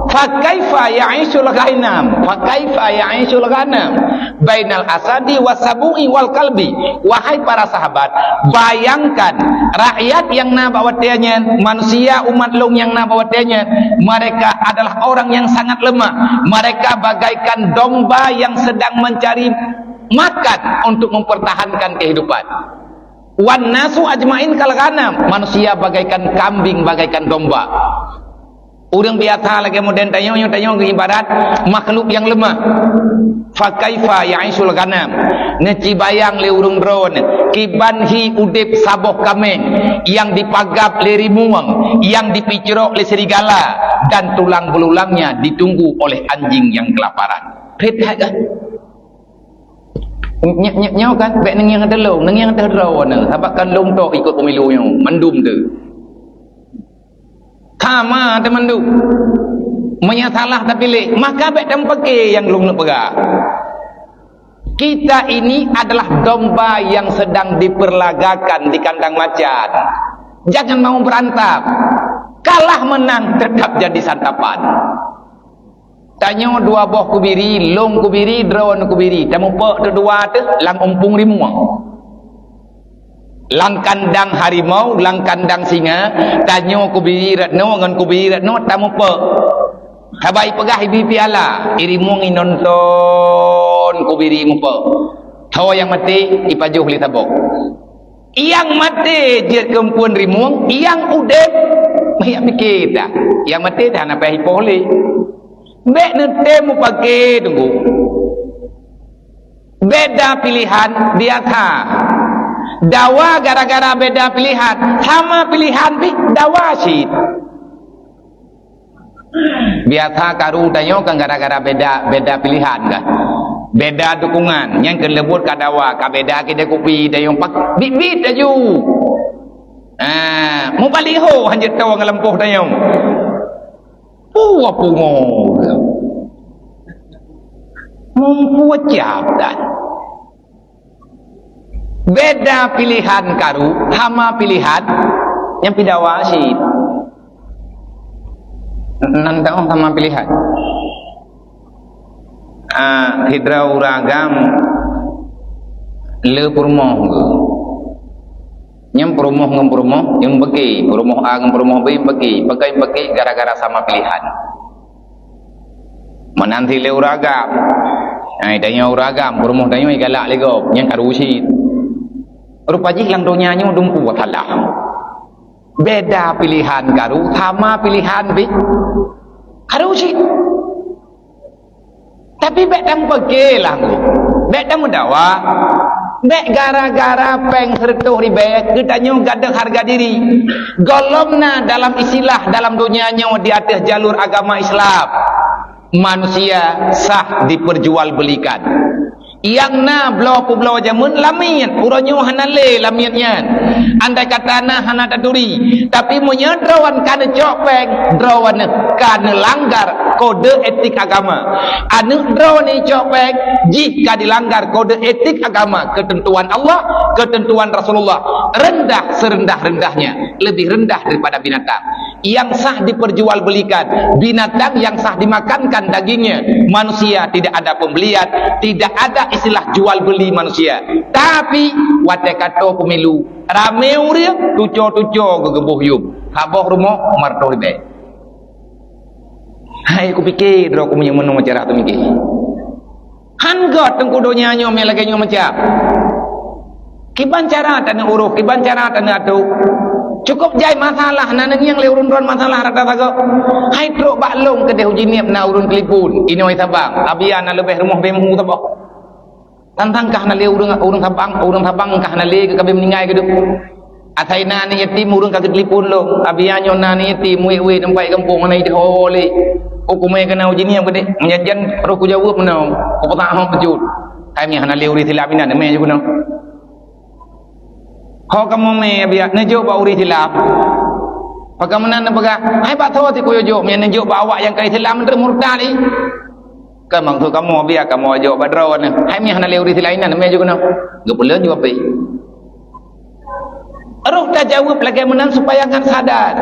"Fa kaifa ya'ishul ghanam? Fa kaifa ya'ishul ghanam bainal asadi wasabu'i wal kalbi?" Wahai para sahabat, bayangkan rakyat nyang na bak watée nyan, manusia umat lôn nyang na bak watée nyan, mereka adalah orang yang sangat lemah. Mereka bagaikan domba yang sedang mencari makan untuk mempertahankan kehidupan. Wan nasu ajmain kal ghanam, manusia bagaikan kambing, bagaikan domba. Ureuëng biasa lagée modern tanyoe, nyoe tanyoe ibarat makhluk nyang leumah. Fa kaifa ya'ishul ghanam? Neucibayang lé ureuëng droe, kiban hi udeb saboh kaméng nyang dipagab lé rimueng, nyang dipicrok lé serigala, dan tulang beululangnya ditunggu oleh anjing yang kelaparan. Phét that kan? Ny-, ny-, nyoe kan, bék neungieng teuh lôn, neungieng teuh droeneuh, sabab kan lôn tok ikot pemilu nyoe, mandum teuh. Sama teuh mandum. Meunyoe salah tapiléh, maka bék tameupake nyang lôn neupeugah. Kita ini adalah domba yang sedang diperlagakan di kandang macan. Jangan mau berantem. Kalah menang tetap jadi santapan. Tanyoe dua boh kubiri, lôn kubiri, droeneuh kubiri. Tameupok teudua teuh lam umpung rimueng. Lam kandang harimau, lam kandang singa, tanyoe kubiri rat nyoe ngon kubiri rat nyoe tameupok. Haba ipeugah ibi piala, i rimueng inonton kubiri meupok. Tho nyang maté ipajoh lé saboh. Nyang maté jeuet keu phon rimueng, nyang udeb, meuhiak pike dah. Nyang maté dah hana payah ipoh lé. Bék neutem mupake teungku. Beda pilihan biasa. Dawa gara-gara beda pilihan, sama pilihan pih dawa cit. Biasa karu tanyoe kan gara-gara beda, beda pilihan kan. Beda dukungan, nyang keuleubot ka dawa, ka beda kidai kupi tanyoe pak bit-bit laju. Ah, mubaliho hanjeuet tawa ngeulampôh tanyoe. Puwa pungo. Mumpu cap dan. Beda pilihan karu, sama pilihan nyang pidawa cit. Nan tahu sama pilihan. Ah, hidra uragam le peurumoh ke. Nyang peurumoh ngon peurumoh, nyang bagi. Peurumoh A ngon peurumoh B bagi. Pakai bagi gara-gara sama pilihan. Meunan silée ureuëng agam. Hai, tanyoe ureuëng agam, peurumoh tanyoe galak lé gob, nyang karu cit. Rupa jih lam donya nyoe dumpeue salah. Beda pilihan karu sama pilihan pi karu cit. Tapi bék tameupeuke lah, bék tameudawa. Bék gara-gara péng seureutôh ribée geutanyoe gadôh hareuga diri. Gohlom na dalam istilah dalam donya nyoe di ateueh jalur agama Islam. Manusia sah diperjualbelikan. Nyang na bloe peubloe jameun lamiet, uroe nyoe hana lé lamiet nyan. Andai kata na hana taturi, tapi meunyoe droe ka neucok péng, droe ka neulanggar kode etik agama. Aneuk droe neucok péng, jih ka dilanggar kode etik agama, ketentuan Allah, ketentuan Rasulullah. Rendah serendah-rendahnya, lebih rendah daripada binatang. Yang sah diperjualbelikan, binatang yang sah dimakankan dagingnya, manusia tidak ada pembelian, tidak ada istilah jual beli manusia. Tapi watée ka tô pemilu, ramé ureuëng tuco-tuco geugeuboh yum, saboh rumoh meuratoh ribée. Hai kupike droe ku meunyoe meunoe cara teumiké. Han gét teungku donya nyoe meunan lagée nyoe macam. Kiban cara taneuk uroh, kiban cara taneuk atoe. Cukup jai masalah na neungieng lé ureuëng droe masalah rata sagoe. Hai trok bak lông keudeh uji nieb na ureuëng telepon, inoe Sabang, Abia na leubeh rumoh beumu saboh. Tantang kah na lé ureuëng, ureuëng Sabang, ureuëng Sabang kah na lé keu ka beumeuninggai keudeh. Asai na aneuk yatim ureuëng ka geutelepon lom. Abia nyoe na aneuk yatim wéh-wéh teumpat gampông hana ideh ho lé. Hukumai keu na uji nieb keudeh. Meunyan roh kujaweueb meunoe. Kupeugah hom beujeuet. Hai meuhana lé ureuëng Islam inan mé jeuet keunoe. Ho kamoe mé biak neujok bak ureuëng Islam. Pakon meunan neupeugah, hai bak tho sikuyue jok, meunyan neujok bak awak nyang ka Islam teuk murtad ih. Kan maksud kamoe biak kamoe jok bak droe nyan. Hai meuhana lé ureuëng Islam inan mé jeuet keunoe. Geupeulon jaweueb ih. Roh tajaweueb lagée meunan supaya ngon sadar.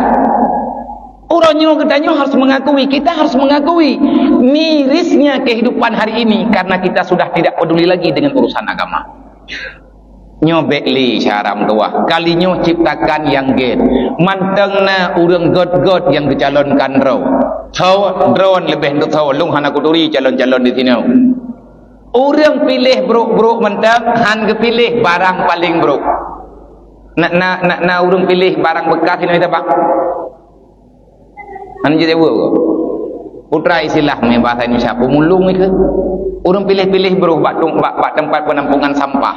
Uroe nyoe geutanyoe harus mengakui, kita harus mengakui mirisnya kehidupan hari ini karena kita sudah tidak peduli lagi dengan urusan agama. Nyoe bék lé syaram tuah. Kali nyoe ciptakan nyang gét. Mantong na ureuëng gét-gét nyang geucalonkan droe. Tho droe leubeh tho lôn hana kuturi calon-calon di sinoe. Ureuëng piléh brok-brok mantong han geupiléh barang paléng brok. Na, na, na, na ureuëng piléh barang bekas inoe Sabang. Hana jeuet jaweueb. Putra istilah meunan bahasa Indonesia pemulung itu. Ureuëng piléh-piléh brok bak, bak, bak tempat penampungan sampah.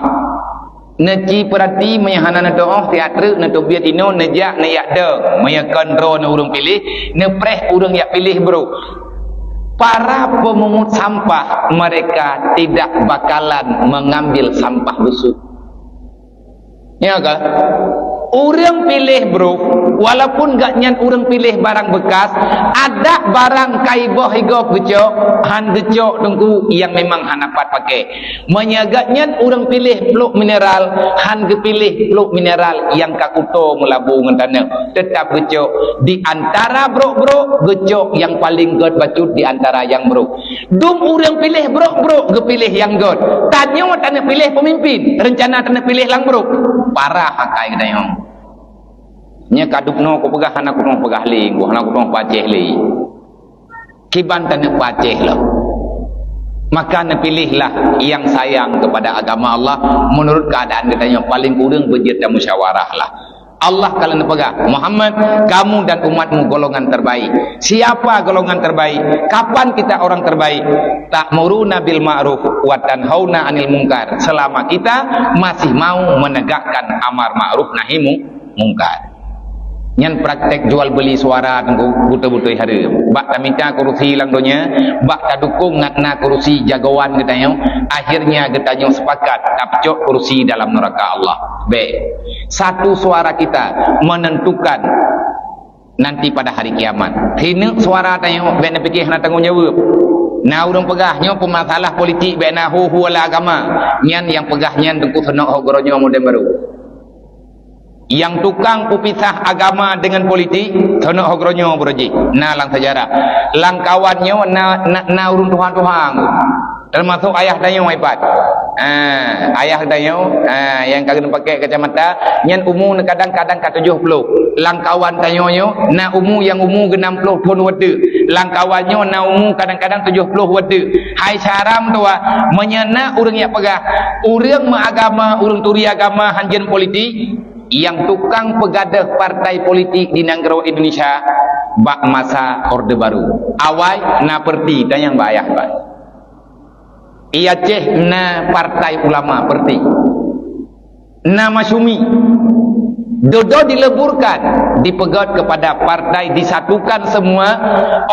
Neuci peurati meunyoe hana neutuoh, siat treuk neuteubiet inoe, neujak neuyak dong. Meunyoe kon droe ureuëng piléh, neupreh ureuëng yak piléh brok. Para pemungut sampah mereka tidak bakalan mengambil sampah busuk. Ya kan? Ureuëng piléh brok, walaupun gobnyan ureuëng piléh barang bekas, adak barang ka iboh igob geucok, han geucok teungku nyang memang hana pat pakai. Meunyoe gobnyan ureuëng piléh plôk mineral, han geupiléh plôk mineral nyang ka kuto meulabu ngon tanoh, teutap geucok di antara brok-brok, geucok nyang paléng gét bacut di antara nyang brok. Dum ureuëng piléh brok-brok geupiléh nyang gét. Tanyoe taneuk piléh peumimpin, reuncana taneuk piléh lam brok. Parah akai geutanyoe. Nyoe ka dubnoe kupeugah hana kunoe peugah lé, hana kunoe pacéh lé. Kiban taneuk pacéh lom. Maka neupilihlah nyang sayang kepada agama Allah menurut keadaan geutanyoe, paléng kureueng beujeuet tamusyawarah lah. Allah ka lheueh neupeugah, "Muhammad, kamu dan umatmu golongan terbaik." Siapa golongan terbaik? Kapan kita orang terbaik? "Ta'muruna bil ma'ruf wa tanhauna 'anil munkar." Selama kita masih mau menegakkan amar ma'ruf nahi mu-, mungkar. Nyan praktek jual beli suara teungku, beutôi-beutôi hareuem. Bak tamita kurusi lam donya, bak tadukong ngat na kurusi jagoan geutanyoe, akhirnya geutanyoe sepakat tapeucok kurusi dalam neraka Allah. Bék. Satu suara kita menentukan nanti pada hari kiamat. Hineuk suara tanyoe, bék neupike hana tanggong jaweueb. Na ureuëng peugah nyoe peumasalah politik, bék na hu-hu lam agama. Nyan nyang peugah nyan teungku seunok ho geuronyoe modern baru. Nyang tukang peupisah agama dengan politik, seunok ho geuronyoe baru jih. Na lam sejarah. Lam kawan nyoe na, na, na ureuëng tuha-tuha. Termasuk ayah tanyoe ipat. Ah, ayah tanyoe, ah, nyang ka geuneuk pakai kacamata, nyan umu kadang-kadang ka tujoh ploh. Lam kawan tanyoe nyoe, na umu nyang umu geuh nam ploh thon watée. Lam kawan nyoe na umu kadang-kadang tujoh ploh watée. Hai syaram tuha, meunyoe na ureuëng nyang peugah, ureuëng meuagama, ureuëng turi agama hanjeut politik, nyang tukang peugadôh partai politik di nanggroe Indonesia bak masa Orde Baru. Awai na Perti, tanyong bak ayah bak. I Aceh na partai ulama Perti. Na Masyumi. Dudoe dileburkan, dipeugét kepada partai, disatukan semua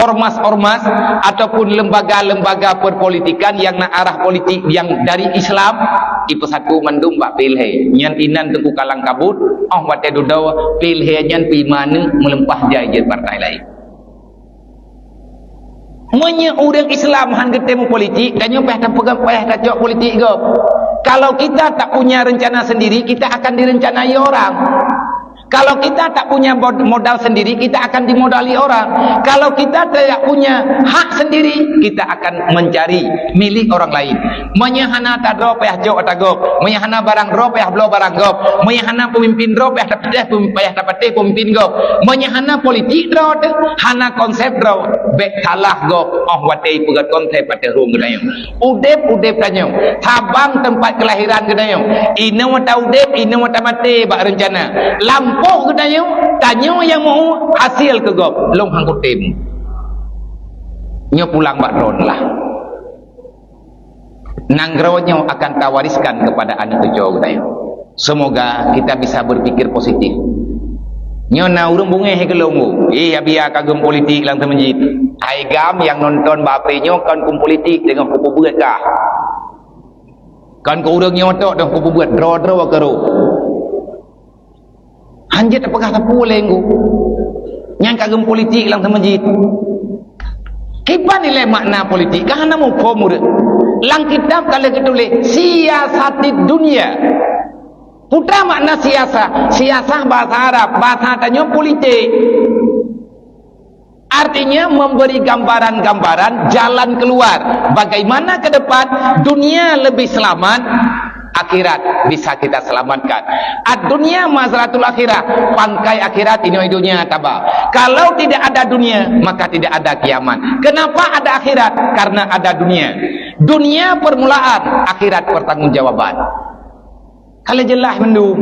ormas-ormas ataupun lembaga-lembaga perpolitikan nyang na arah politik nyang dari Islam, dipeusatu mandum bak P L H. Nyan inan Teungku Kalang Kabut, óh watée dudoe P L H nyan pih manök meuleumpah jai jeuet partai laén. Meunyoe ureuëng Islam hán geutem politik, tanyoe payah tapeugah, payah tacok politik gob. Kalau kita tak punya rencana sendiri, kita akan direncanai orang. Kalau kita tak punya mod-, modal sendiri, kita akan dimodali orang. Kalau kita tidak punya hak sendiri, kita akan mencari milik orang lain. Meunyoe hana atra droe payah cok atra gob. Meunyoe hana barang droe payah bloe barang gob. Meunyoe hana peumimpin droe payah tapatéh pem-, payah tapatéh peumimpin gob. Meunyoe hana politik droe teuh, hana konsep droe, bék salah gob óh watée peugét konsep ateueh rhueng geutanyoe. Udeb-udeb tanyoe, Sabang teumpat keulahiran geutanyoe. Inoe ata udeb, inoe ata maté bak reuncana. Lampôh geutanyoe, tanyoe nyang meu hasil keu gob, lôn hán kutem. Nyoe pulang bak droeneuh lah. Nanggroe nyoe akan tawariskan kepada aneuk cucu geutanyoe. Semoga kita bisa berpikir positif. Nyoe na ureuëng bungéh keu lôn, "Eh, Abiya ka geutem politik lam teumeujiet." Hai gam nyang nonton bak H P nyoe, kon keu politik teungoh kupeubeuet kah? Kon keu ureuëng nyoe tok teungoh kupeubeuet, droe-droe keu roh. Hanjeuet tapeugah sapeue lé nyoe. Nyang ka geutem politik lam teumeujiet. Kiban ilée makna politik, ka hana muphom ureuëng. Lam kitab ka lheueh geutuléh, siasatid dunia. Peue makna siasah? Siasah bahasa Arab, bahasa tanyoe politik. Artinya memberi gambaran-gambaran jalan keluar. Bagaimana ke depan dunia lebih selamat, akhirat bisa kita selamatkan. Ad-dunya mazratul akhirah, pangkai akhirat inoe dunia taba. Kalau tidak ada dunia, maka tidak ada kiamat. Kenapa ada akhirat? Karena ada dunia. Dunia permulaan, akhirat pertanggungjawaban. Ka lheueh jeulaih mandum.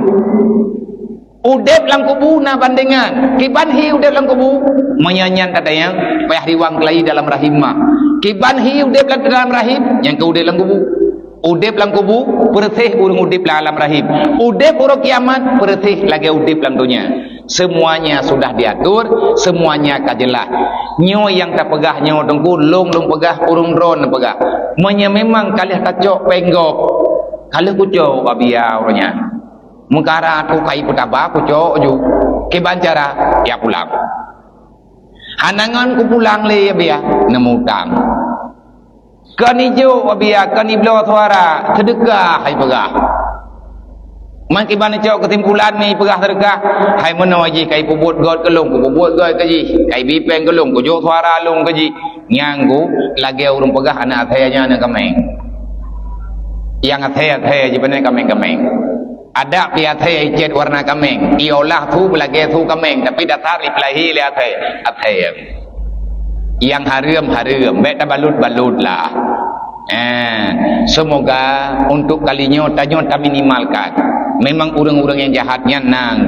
Udeb lam kubu na bandengan. Kiban hi udeb lam kubu? Meunyoe nyan tatanyong, payah riwang keulayi dalam rahim ma. Kiban hi udeb lam, dalam rahim? Nyang keu udeb lam kubu. Udeb lam kubu, peureuséh ureuëng udeb lam alam rahim. Udeb uroe kiamat, peureuséh lagée udeb lam donya. Semuanya sudah diatur, semuanya ka jeulaih. Nyoe nyang tapeugah nyoe Teungku, lôn, lôn peugah, ureuëng droeneuh peugah. Meunyoe memang ka lheueh tacok péng gob, ka lheueh kucok Abiya uroe nyan. Meukara tu kai peutaba kucok ju. Kiban cara, ya pulang. Hana ngon kupulang lé Abiya, neumutang. Kon ijok Abiya, kon ibloe suara, seudeukah hai peugah. Man kiban icok keusimpulan ngon ipeugah seudeukah, hai meunoe jih kai peubuet göt keu lôn, kupeubuet göt keu jih, kai bi péng keu lôn, kujok suara lôn keu jih. Nyang ku lagée ureuëng peugah aneuk asèe nyan aneuk kaméng. Nyang asèe-asèe jih, pane kaméng-kaméng. Adak pi asèe icet warna kaméng, iolah su beulagée su kaméng, tapi dasar ipeulahi lé asèe, asèe. Nyang hareuem-hareuem, bék tabalut-balut lah. Eh, semoga untuk kali nyoe tanyoe taminimalkan. Memang ureuëng-ureuëng nyang jahat nyan nang.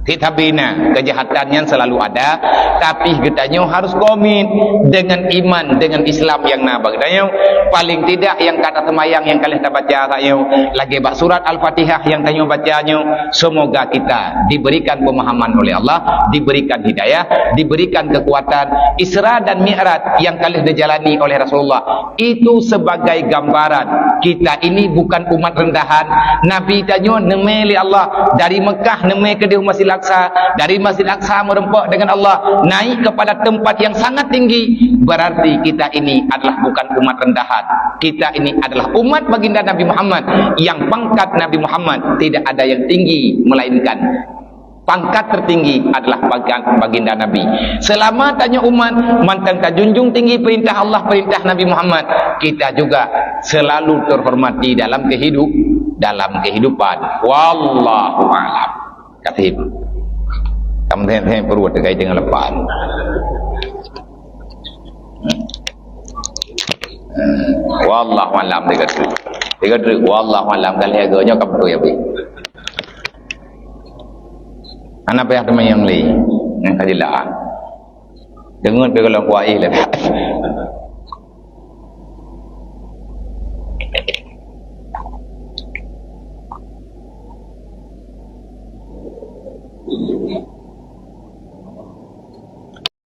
Tetapi na, kejahatan nyan selalu ada, tapi geutanyoe harus komit dengan iman, dengan Islam nyang na bak geutanyoe. Paling tidak nyang ka taseumayang nyang ka lheueh tabaca saat nyoe, lagée bak surat Al-Fatihah nyang tanyoe baca nyoe, semoga kita diberikan pemahaman oleh Allah, diberikan hidayah, diberikan kekuatan. Isra dan Mi'raj nyang ka lheueh dijalani oleh Rasulullah, itu sebagai gambaran kita ini bukan umat rendahan. Nabi tanyoe neumé lé Allah dari Mekah neumé keudéh Masjid Aqsa, dari Masjid Aqsa meureumpok dengan Allah naik kepada tempat yang sangat tinggi. Berarti kita ini adalah bukan umat rendahan. Kita ini adalah umat baginda Nabi Muhammad, yang pangkat Nabi Muhammad tidak ada yang tinggi melainkan pangkat tertinggi adalah bagan-, baginda Nabi. Selama tanyoe umat mantong tajunjung tinggi perintah Allah, perintah Nabi Muhammad, kita juga selalu terhormati dalam kehidup-, dalam kehidupan. Wallahu a'lam. Kasih. Kamu tengok-tengok perut terkait dengan lepas. Wallahu a'lam. Tiga tu. Tiga tu. Wallahu a'lam. Kalau agaknya kamu tu ya, Bi. Hana payah teuma nyang lé, nyang ka jeulaih. Deungon pih golom kuaih lé.